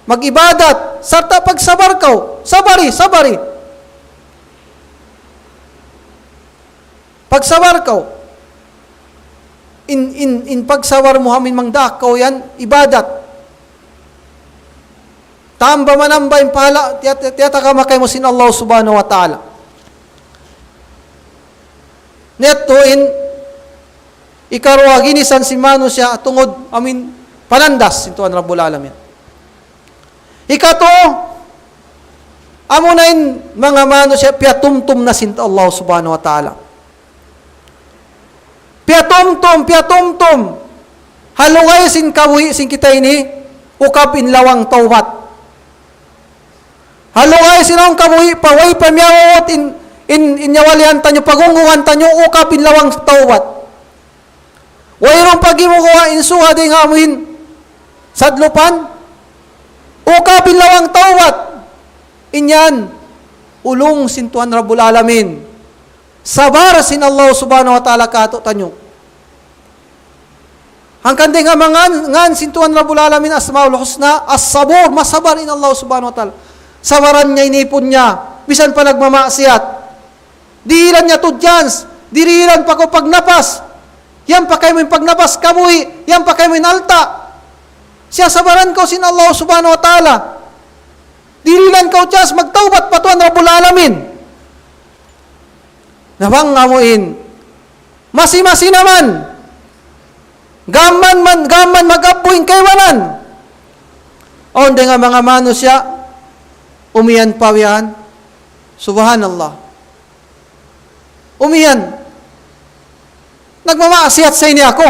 mag-ibadat, sarta' pagsabar kaw. Sabari, sabari. Pagsabar kaw. In, in, in pagsabar mu amu in mangdaak kaw yan, ibadat. Tamba manamba in pahala', tiyat-, tiyatagama kaymu sin Allah Subhanahu wa Ta'ala. Niyat tuud in ikaruwa ginisan sin manusiya' tungud amu in panandas sin Tuhan Rabbul Alamin. Ikatu, amu na in manga manusiya' piyatumtum na sin Allah Subhanahu wa Ta'ala. Piyatumtum, piyatumtum. Ha lugay sin kabuhi' sin kita ini, ukab in lawang tawbat. Ha lugay sin awn kabuhi' pa, way pa miyawawat in, in, in nyawalihan taniyu, pagunggungan taniyu, ukab in lawang tawbat. Wayruun pa gimuwa' in suha dayn ha amuin sadlupan, ukab in lawang tawbat. In yan, ulung sin Tuhan Rabbul Alamin. Sabar sin Allah Subhanahu wa Ta'ala kātu'niyu. Hangkan dayn ha manga ngan sin Tuhan Rabbul Alamin, Asmaul Husna, As-Sabur, masabar in Allah Subhanahu wa Ta'ala. Sabaran niya in ipun niya, misan pa nagmamaksiyat. Dihilan niya tuud chance, dihilan pa kaw pagnapas. Yan pa kaymu in pagnapas kabuhi', yan pa kaymu in alta'. Siyasabaran kaw sin Allah Subhanahu wa Ta'ala. Dihilan kaw chance magtawbat pa Tuhan Rabbul Alamin. Na bang amu in masi-masi na man, gam man, gam man mag-abbu in kaibanan. Awn dayn ha manga manusiya', umiyan pa biya' yan. Subhanallah. Umiyan. Nagmamaksiyat sa ini aku.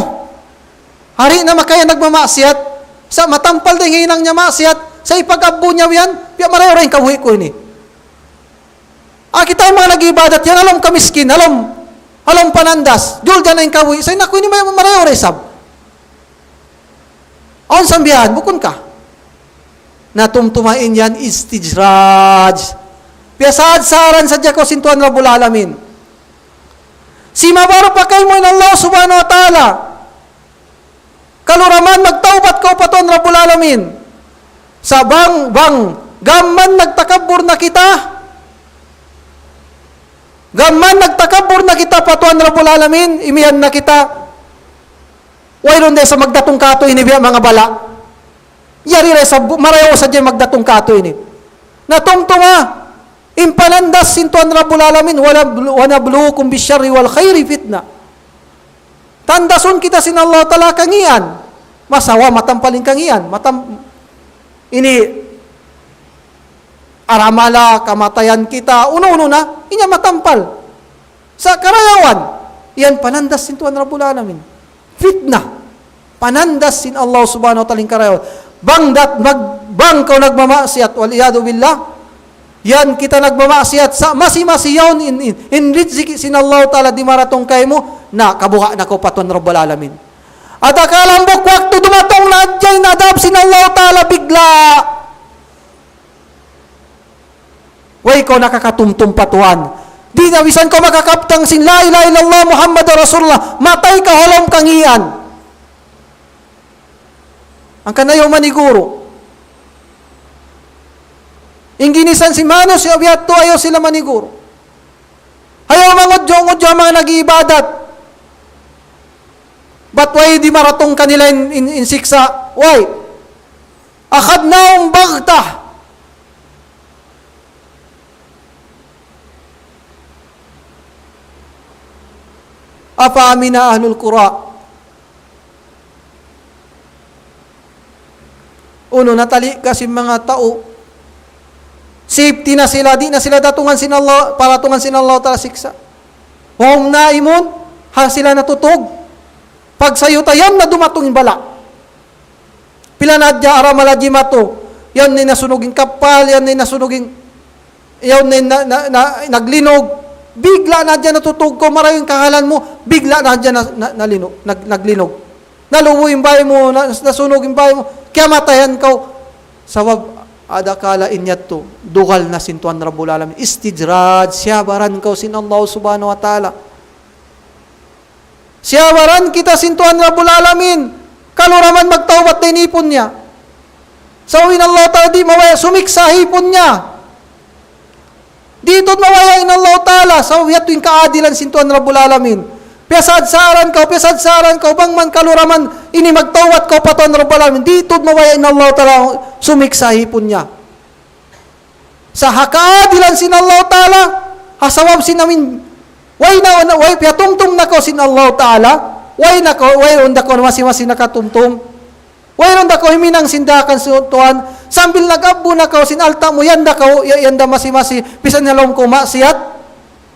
Di' na makaya nagmamaksiyat. Sa' matampal dayn ha hinang niya maksiyat. Sa' ipag-abbu niya yan, biya' marayaw ra in kabuhi' ku ini. Ah, kita' in manga nag-iibadat yan, ha lawm kamiskin, ha lawm, ha lawm panandas. Jul dyan na in kabuhi'. Sa' in aku ini marayaw ra isab. Awn sambihan, bukun ka. Na tumtuma in yan istijraj. Piyasad-saran sadja kaw sin Tuhan Rabbul Alamin. Simabar pa kaymu in Allah Subhanahu wa Ta'ala. Kalu ra man magtawbat kaw pa Tuhan Rabbul Alamin. Sa' bang, bang, gam man nagtakabbur na kita. Gam man nagtakabbur na kita pa Tuhan Rabbul Alamin, imiyan na kita. Wayruun da isab magdatung katu' ini biya' manga bala'. Yari da isab, marayaw sadja magdatung katu' ini. Na tumtuma, in panandas sin Tuhan Rabbul Alamin, وَنَبْلُوكُمْ بِالشَّرِّ وَالْخَيْرِ فِتْنَةً. Tandasun kita sin Allah Ta'ala kangīan. Masawa matampal in kangīan. Matam-, ini, aramala, kamatayan kita, unu-unu na, in yan matampal. Sa' karayawan, yan panandas sin Tuhan Rabbul Alamin. Fitna. Panandas sin Allah Subhanahu wa Ta'ala in karayawan. Bang dat-, mag-, bang kaw nagmamaksiyat, والعياذ بالله. Yan kita nagmamaksiyat sa' masi-masi yaun in, in, in rizki sin Allah Ta'ala di' maratung kaymu, na kabuga' na kaw pa Tuhan Rabbul Alamin. Adakala hambuuk waktu dumatung na hadja in adab sin Allah Ta'ala bigla'. Way kaw nakakatumtum pa Tuhan. Di' na misan kaw makakabtang sin لا إله إلا الله محمد رسول الله. Matay kaw ha lawm kangīan. Hangkan ayaw maniguru. In ginisan sin manusiya' biya' yadtu ayaw sila maniguru. Ayaw mangudju'-ngudju' ha manga nag-iibadat. Bat way di' maratung kanila in, in, in siksa'. Way. أخذناهم بغتة. أفأمن أهل القرى. Unu, natali' ka sin manga tau. Safety na sila, di' na sila datungan sin Allah, paratungan sin Allah Ta'ala siksa'. وهم نائمون, ha sila natutug. Pagsayuta yan na dumatung in bala'. Pila na hadja aramala jimatu. Yan na in nasunug in kappal, yan na in nasunug in, yan na in na, na, na, naglinog. Bigla' na hadja natutug kaw, marayaw in kahalan mu, bigla' na hadja na, na, nalinog, nag-, naglinog. Nalubu' in bay mu, na, nasunug in bay mu, kiyamatayan kaw. Sabab, adakala in yadtu, dugal na sin Tuhan Rabbul Alamin. Istijraj, siyabaran kaw sin Allah Subhanahu wa Ta'ala. Siyabaran kita sin Tuhan Rabbul Alamin. Kalu ra man magtawbat da in ipun niya. Sabab in Allah Ta'ala di' mabaya' sumiksa' ha ipun niya. Di' tuud mabaya' in Allah Ta'ala. Sabab yadtu in kaadilan sin Tuhan Rabbul Alamin. Piyasad-saran kaw, piyasad-saran kaw, bang man kalu ra man ini magtawbat kaw pa Tuhan Rabbul Alamin. Di' tuud mabaya' in Allah Ta'ala sumiksa' ha ipun niya. Sa' ha kaadilan sin Allah Ta'ala, ha sabab sin amin, way na, way piyatumtum na kaw sin Allah Ta'ala, way na kaw, wayruun da kaw masi-masi nakatumtum, wayruun da kaw himinang sin daakan sin Tuhan, sambil nag-abbu na kaw sin alta' mu, yan da kaw, ya-, yan da masi-masi, misan ha lawm kaw maksiyat,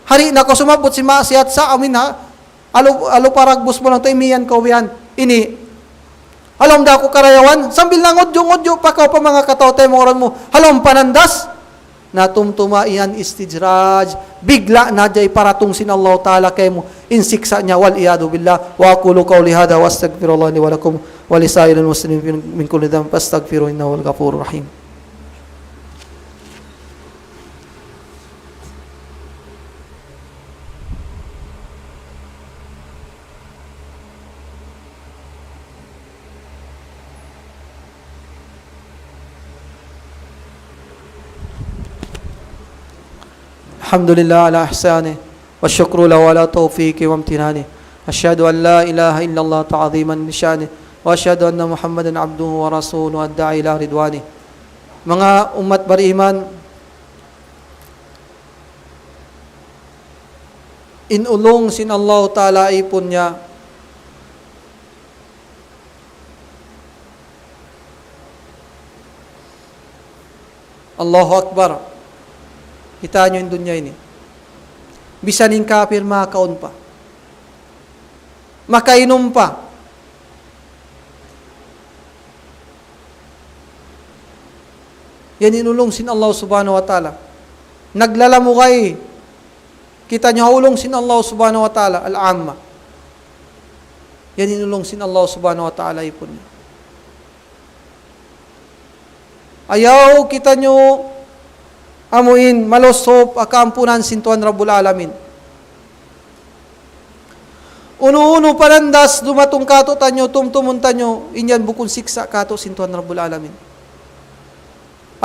hari na kaw sumabbut sin maksiyat sa' amin ha, Alu, alu paragbus mu lang tuud imiyan kaw biyan. Ini. Ha lawm da aku karayawan, sambil nangudju'-ngudju' pa kaw pa manga kataw-taymanghuran mu. Ha lawm panandas. Na tumtuma yan istijraj. Bigla' na hadja iparatung sin Allah Ta'ala kaymu in siksa' niya, والعياذ بالله. وأقول قولي هذا وأستغفر الله لي ولكم ولسائر المسلمين من كل ذنب فاستغفروه إنه هو الغفور الرحيم. الحمد لله على إحسانه، والشكر له على توفيقه وامتنانه. أشهد أن لا إله إلا الله تعظيما لشأنه، وأشهد أن محمدا عبده ورسوله الداعي إلى رضوانه. Manga ummat bariman, in ulung sin Allah Ta'ala ipun niya, Allahu Akbar. Kitaa niyu in dunya ini. Bisan in kapir makakaun pa. Makainum pa. Yan in ulung sin Allah Subhanahu wa Ta'ala. Naglalamugay kitaniyu ha ulung sin Allah Subhanahu wa Ta'ala, al-amma. Yan in ulung sin Allah Subhanahu wa Ta'ala ipun niya. Ayaw kitaniyu amuin malusup ha kaampunan sin Tuhan Rabbul Alamin. Unu-unu panandas dumatung kātu'niyu, tumtumun taniyu, in yan bukun siksa' kātu' sin Tuhan Rabbul Alamin.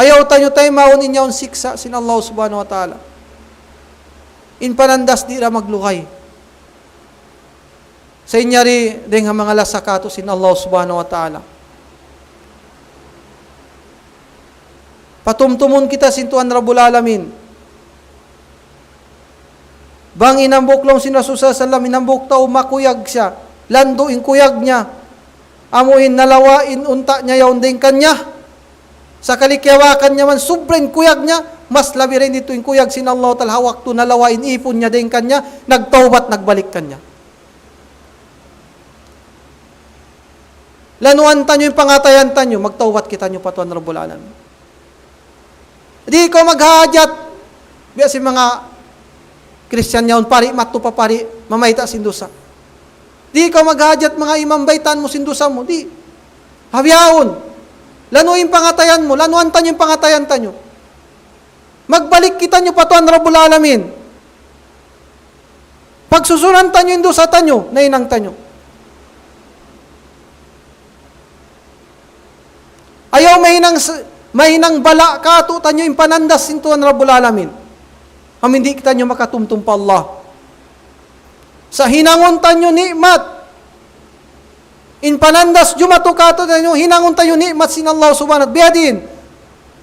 Ayaw taniyu taymaun in yaun siksa' sin Allah Subhanahu wa Ta'ala. In panandas di' da maglugay. Sa' in yari dayng ha manga lasa kātu' sin Allah Subhanahu wa Ta'ala. Patumtumun kita sin Tuhan Rabbul Alamin. Bang in hambuuk laung sin Rasul sallallahu alayhi wasallam, in hambuuk tau makuyag siya, landu' in kuyag niya, amuin nalawa' in unta' niya yaun dayng kaniya. Sakali kiyawakan niya man, subra in kuyag niya, mas labi dayn ditu in kuyag sin Allah Ta'ala ha waktu nalawa' in ipun niya dayng kaniya, nagtawbat, nagbalik kaniya. Lanuan taniyu in pangatayan taniyu, magtawbat kitaniyu pa Tuhan Rabbul Alamin. Di' kaw maghajat, biya' sin manga Kristiyan yaun, pari', madtu pa pari', mamayta' sin dusa. Di' kaw maghajat manga imam, baytaan mu sin dusa mu, di'. Ha bihaun. Lanu in pangatayan mu, lanuan taniyu in pangatayan taniyu. Magbalik kitaniyu pa Tuhan Rabbul Alamin. Pagsusunan taniyu in dusa taniyu, nahinang taniyu. Ayaw mahinang s-, mahinang bala' kātu'niyu in panandas sin Tuhan Rabbul Alamin. Amu in di' kitaniyu makatumtum pa Allah. Sa' hinangun taniyu ni'mat. In panandas jumatu kātu'niyu, hinangun taniyu ni'mat sin Allah Subhanahu wa Ta'ala. Biya' diin.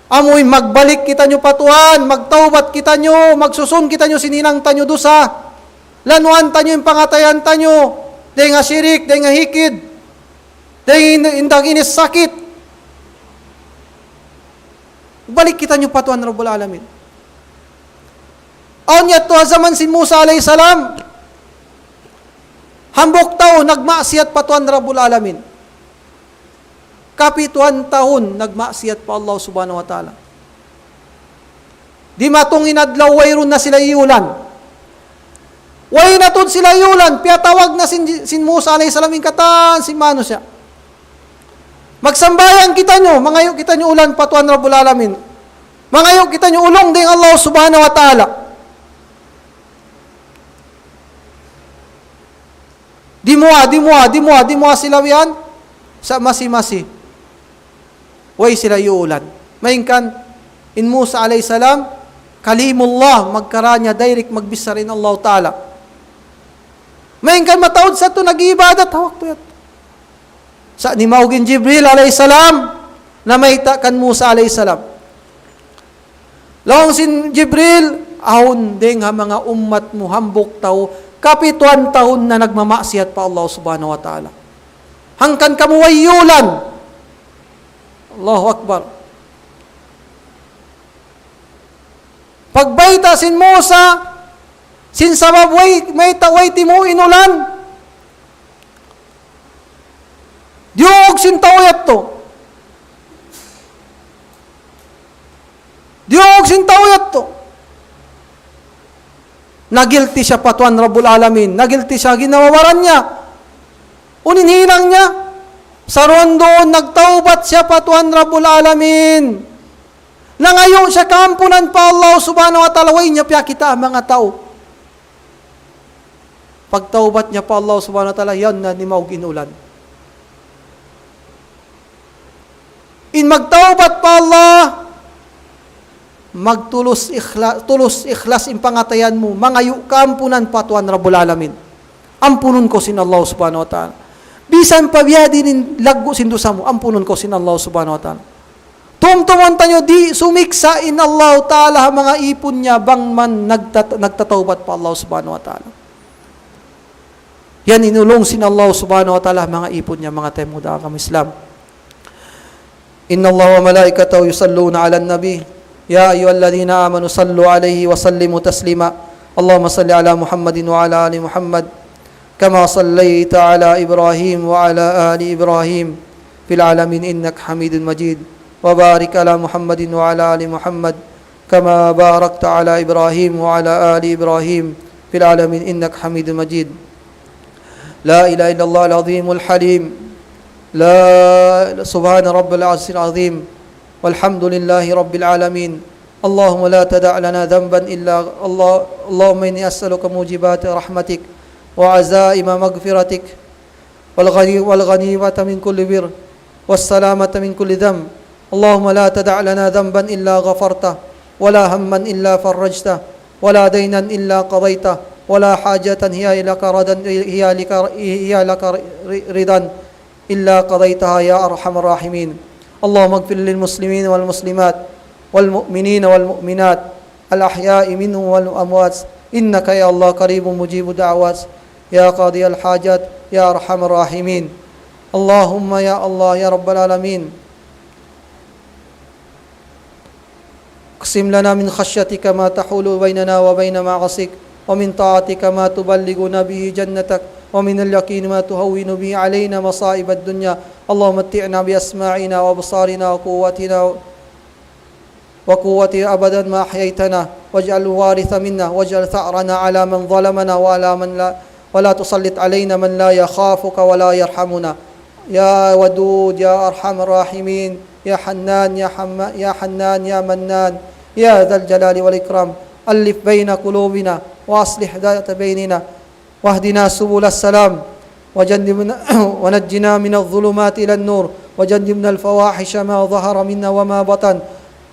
Amu in magbalik kitaniyu pa Tuhan, magtawbat kitaniyu, magsusun kitaniyu sin hinang taniyu dusa. Lanuan taniyu in pangatayan taniyu, dayng ha shirik, dayng ha hikid, dayng in-, in daging ini sakit. Balik kitaniyu pa Tuhan Rabbul Alamin. Awn yadtu ha jaman sin Musa alayhi salam, hambuuk tau nagmaksiyat pa Tuhan Rabbul Alamin. Kapituan tahun nagmaksiyat pa Allah Subhanahu wa Ta'ala. Dimatung in adlaw, wayruun na sila iyulan. Way na tuud sila iyulan, piyatawag na sin, sin Musa alayhi salam in katan sin manusiya'. Magsambahayang kitaniyu, mangayu' kitaniyu ulan pa Tuhan Rabbul Alamin. Mangayu' kitaniyu ulung dayng Allah Subhanahu wa Ta'ala. Dimuwa', dimuwa', dimuwa', dimuwa' sila biyan, sa' masi-masi. Way sila iyuulan. Malayngkan, in Musa alayhi salam, Kalimullah, magkarā niya direct magbichara in Allah Ta'ala. Malayngkan mataud sa yadtu nag-iibadat ha waktu yadtu. Sa' nimaug in Jibril alayhi salam, namayta' kan Musa alayhi salam. Laung sin Jibril, awn dayng ha manga ummat mu hambuuk tau, kapituan tahun na nagmamaksiyat pa Allah Subhanahu wa Ta'ala. Hangkan kamu way iyulan. Allahu Akbar. Pagbayta' sin Musa, sin sabab way, mayta' way timu' in ulan, diyuug sin tau yadtu. Diyuug sin tau yadtu. Nagilti siya pa Tuhan Rabbul Alamin. Nagilti siya, ginhawa-baran niya. Unu in hinang niya? Saruun-duun nagtawbat siya pa Tuhan Rabbul Alamin. Nangayu' siya kaampunan pa Allah Subhanahu wa Ta'ala, way niya piyakita' manga tau. Pagtawbat niya pa Allah Subhanahu wa Ta'ala, yan na nimaug in ulan. In magtawbat pa Allah, magtulus ikhla-, tulus ikhlas in pangatayan mu, mangayu' kaampunan pa Tuhan Rabbul Alamin. Ampunun kaw sin Allah Subhanahu wa Ta'ala. Bisan pa biya' diin in laggu' sin dusa mu, ampunun kaw sin Allah Subhanahu wa Ta'ala. Tumtumun taniyu, di' sumiksa' in Allah Ta'ala ha manga īpun niya bang man nagtat-, nagtatawbat pa Allah Subhanahu wa Ta'ala. Yan in ulung sin Allah Subhanahu wa Ta'ala ha manga īpun niya, manga taymanghud ku ha agama Islam. إن الله وملائكته يصلون على النبي، يا أيها الذين آمنوا صلوا عليه وسلموا تسليما. اللهم صل على محمد وعلى آل محمد، كما صليت على إبراهيم وعلى آل إبراهيم في العالمين إنك حميد مجيد. وبارك على محمد وعلى آل محمد، كما باركت على إبراهيم وعلى آل إبراهيم في العالمين إنك حميد مجيد. لا إله إلا الله العظيم الحليم. لا، سبحان رب العرش العظيم. والحمد لله رب العالمين. اللهم لا تدع لنا ذنبا إلا الله. اللهم إني أسألك موجبات رحمتك وعزائم مغفرتك والغني-، والغنيمة من كل بر والسلامة من كل ذنب. اللهم لا تدع لنا ذنبا إلا غفرته، ولا هما إلا فرجته، ولا دينا إلا قضيته، ولا حاجة هي لك رضا، هي لك، هي لك رضا إلا قضيتها يا أرحم الراحمين. اللهم اغفر للمسلمين والمسلمات والمؤمنين والمؤمنات الأحياء منهم والأموات، إنك يا الله قريب مجيب الدعوات، يا قاضي الحاجات، يا أرحم الراحمين. اللهم يا الله يا رب العالمين، اقسم لنا من خشيتك ما تحول بيننا وبين معاصيك، ومن طاعتك ما تبلغنا به جنتك، ومن اليقين ما تهون به علينا مصائب الدنيا. اللهم متعنا بأسماعنا وأبصارنا وقوتنا وقوتنا أبدا ما أحييتنا، واجعله الوارث منا، واجعل ثأرنا على من ظلمنا وعلى من لا، ولا تسلط علينا من لا يخافك ولا يرحمنا. يا ودود يا أرحم الراحمين، يا حنان يا حم-، يا حنان يا منان، يا ذا الجلال والإكرام، ألف بين قلوبنا وأصلح ذات بيننا، واهدنا سبل السلام، وجنبنا، ونجنا من الظلمات إلى النور، وجنبنا الفواحش ما ظهر منها وما بطن،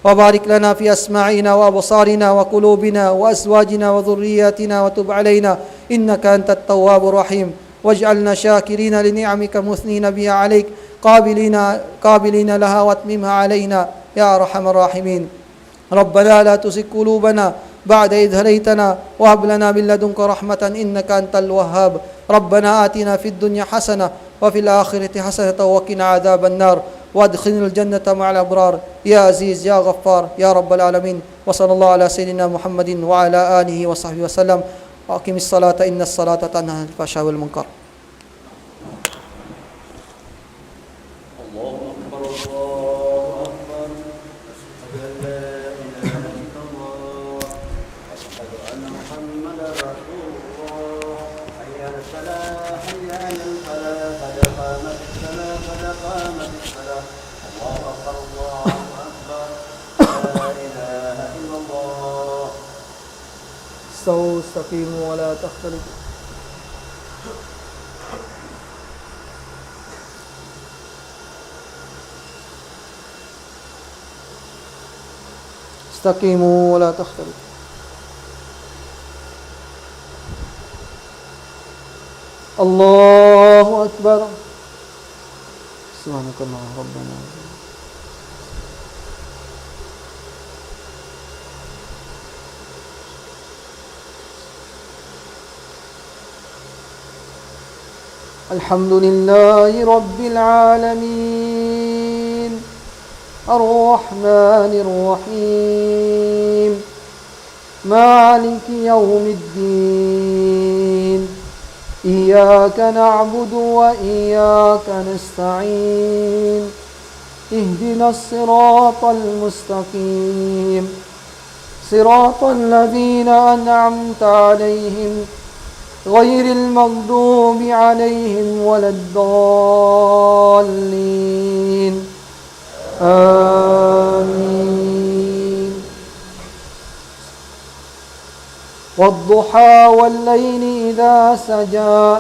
وبارك لنا في أسماعنا وأبصارنا وقلوبنا وأزواجنا وذرياتنا وتب علينا إنك أنت التواب الرحيم، واجعلنا شاكرين لنعمك مثنين بها عليك قابلين، قابلين لها وأتممها علينا يا أرحم الراحمين. ربنا لا تزغ قلوبنا بعد إذ هديتنا وهب لنا من لدنك رحمة إنك أنت الوهاب. ربنا آتنا في الدنيا حسنة وفي الآخرة حسنة وقنا عذاب النار وأدخلنا الجنة مع الأبرار يا عزيز يا غفار يا رب العالمين. وصلى الله على سيدنا محمد وعلى آله وصحبه وسلم. وأقم الصلاة إن الصلاة تنهى عن الفحشاء والمنكر. الله أكبر، الله أكبر. أشهد أن لا إله إلا الله. أشهد أن محمدا رسول الله. حي على الصلاة، حي على الفلاح، قد قامت الصلاة، قد قامت الصلاة. الله أكبر، الله أكبر. لا إله إلا الله. استووا استقيموا ولا تختلفوا. استقيموا ولا تختلفوا. الله أكبر. سبحانك اللهم ربنا. الحمد لله رب العالمين. الرحمن الرحيم. مالك يوم الدين. إياك نعبد وإياك نستعين. اهدنا الصراط المستقيم. صراط الذين أنعمت عليهم غير المغضوب عليهم ولا الضالين. آمين. والضحى والليل إذا سجى.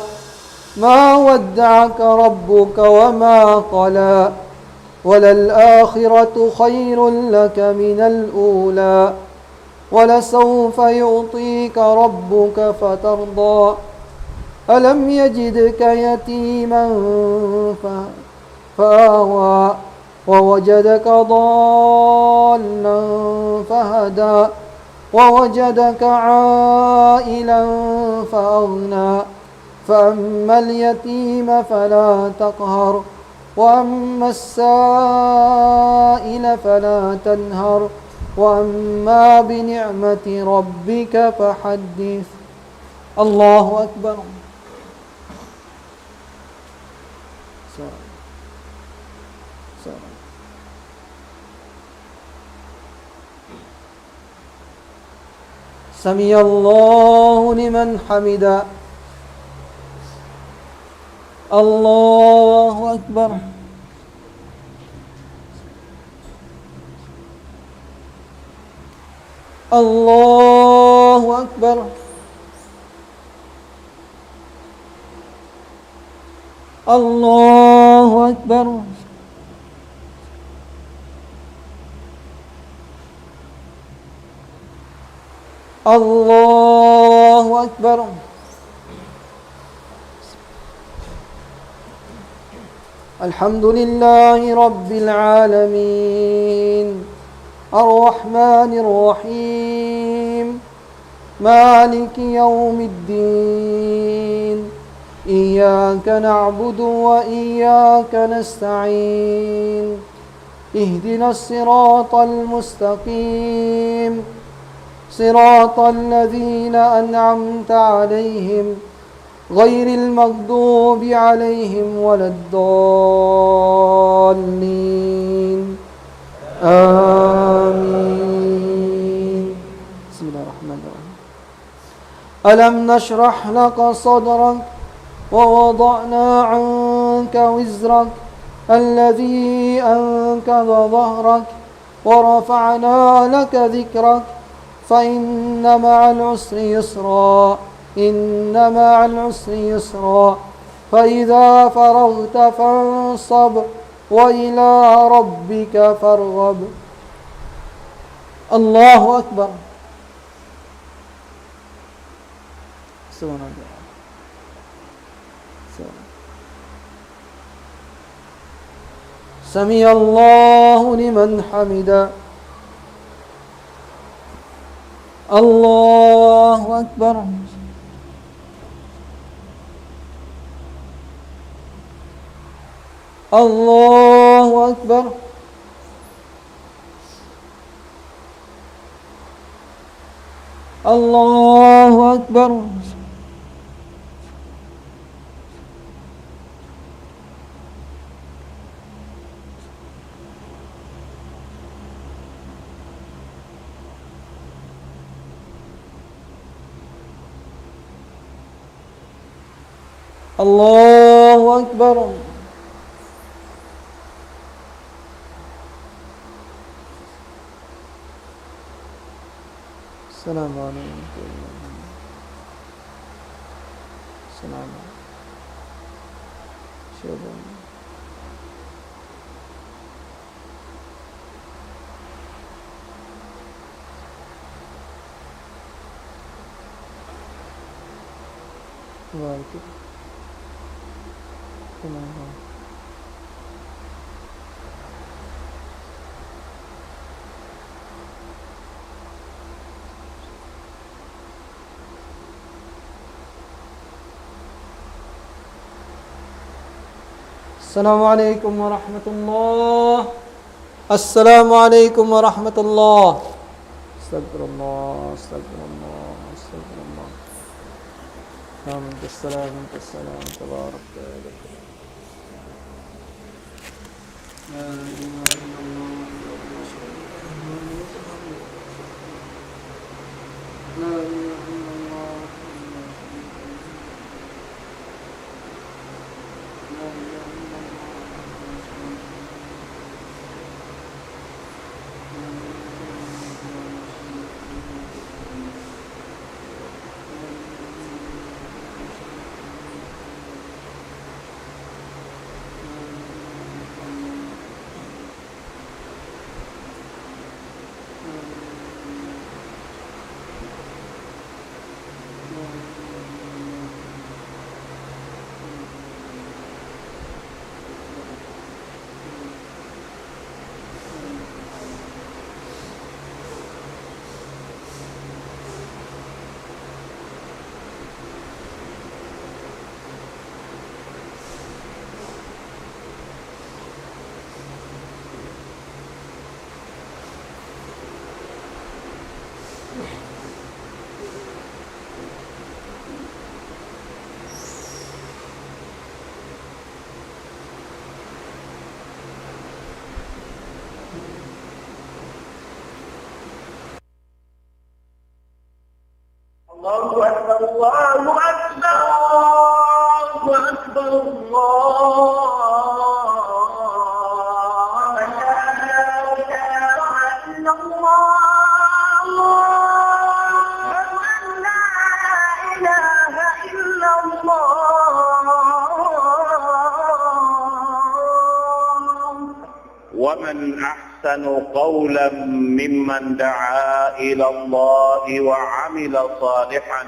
ما ودعك ربك وما قلى. وللآخرة خير لك من الأولى، ولسوف يعطيك ربك فترضى. ألم يجدك يتيما ف-، فآوى، ووجدك ضالا فهدى، ووجدك عائلا فأغنى، فأما اليتيم فلا تقهر، وأما السائل فلا تنهر، وأما بنعمة ربك فحدث. الله أكبر. سمع الله لمن حمده. الله أكبر. الله أكبر. الله أكبر. الله أكبر. الحمد لله رب العالمين. الرحمن الرحيم. مالك يوم الدين. إياك نعبد وإياك نستعين. اهدنا الصراط المستقيم. صراط الذين أنعمت عليهم غير المغضوب عليهم ولا الضالين. آمين. بسم الله الرحمن الرحيم. ألم نشرح لك صدرك ووضعنا عنك وزرك الذي أنقض ظهرك ورفعنا لك ذكرك فإن مع العسر يسرا، إن مع العسر يسرا، فإذا فرغت فانصب وإلى ربك فارغب. الله أكبر. سبحان الله. سمع الله لمن حمده. الله أكبر. الله أكبر. الله أكبر. الله أكبر. السلام عليكم. السلام عليكم. شكرا. Wa alaikum. Tenang, tenang. السلام عليكم ورحمة الله. السلام عليكم ورحمة الله. أستغفر الله، أستغفر الله، أستغفر الله. آمين. السلام، السلام، تبارك يا ذا الجلال. لا إله إلا الله وحده لا شريك له. لا إله إلا الله وحده لا شريك له. لا إله إلا الله وحده لا شريك له. لا إله إلا الله وحده لا شريك له. لا إله إلا الله وحده لا شريك له. لا إله إلا الله وحده لا شريك له. الله أكبر، الله أكبر، الله أكبر، الله أكبر. أشهد أن لا إله إلا الله. أشهد أن لا إله إلا الله. ومن أحسن قولا ممن دعا إلى الله وعمل صالحا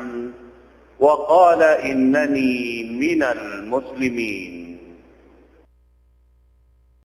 وقال إنني من المسلمين.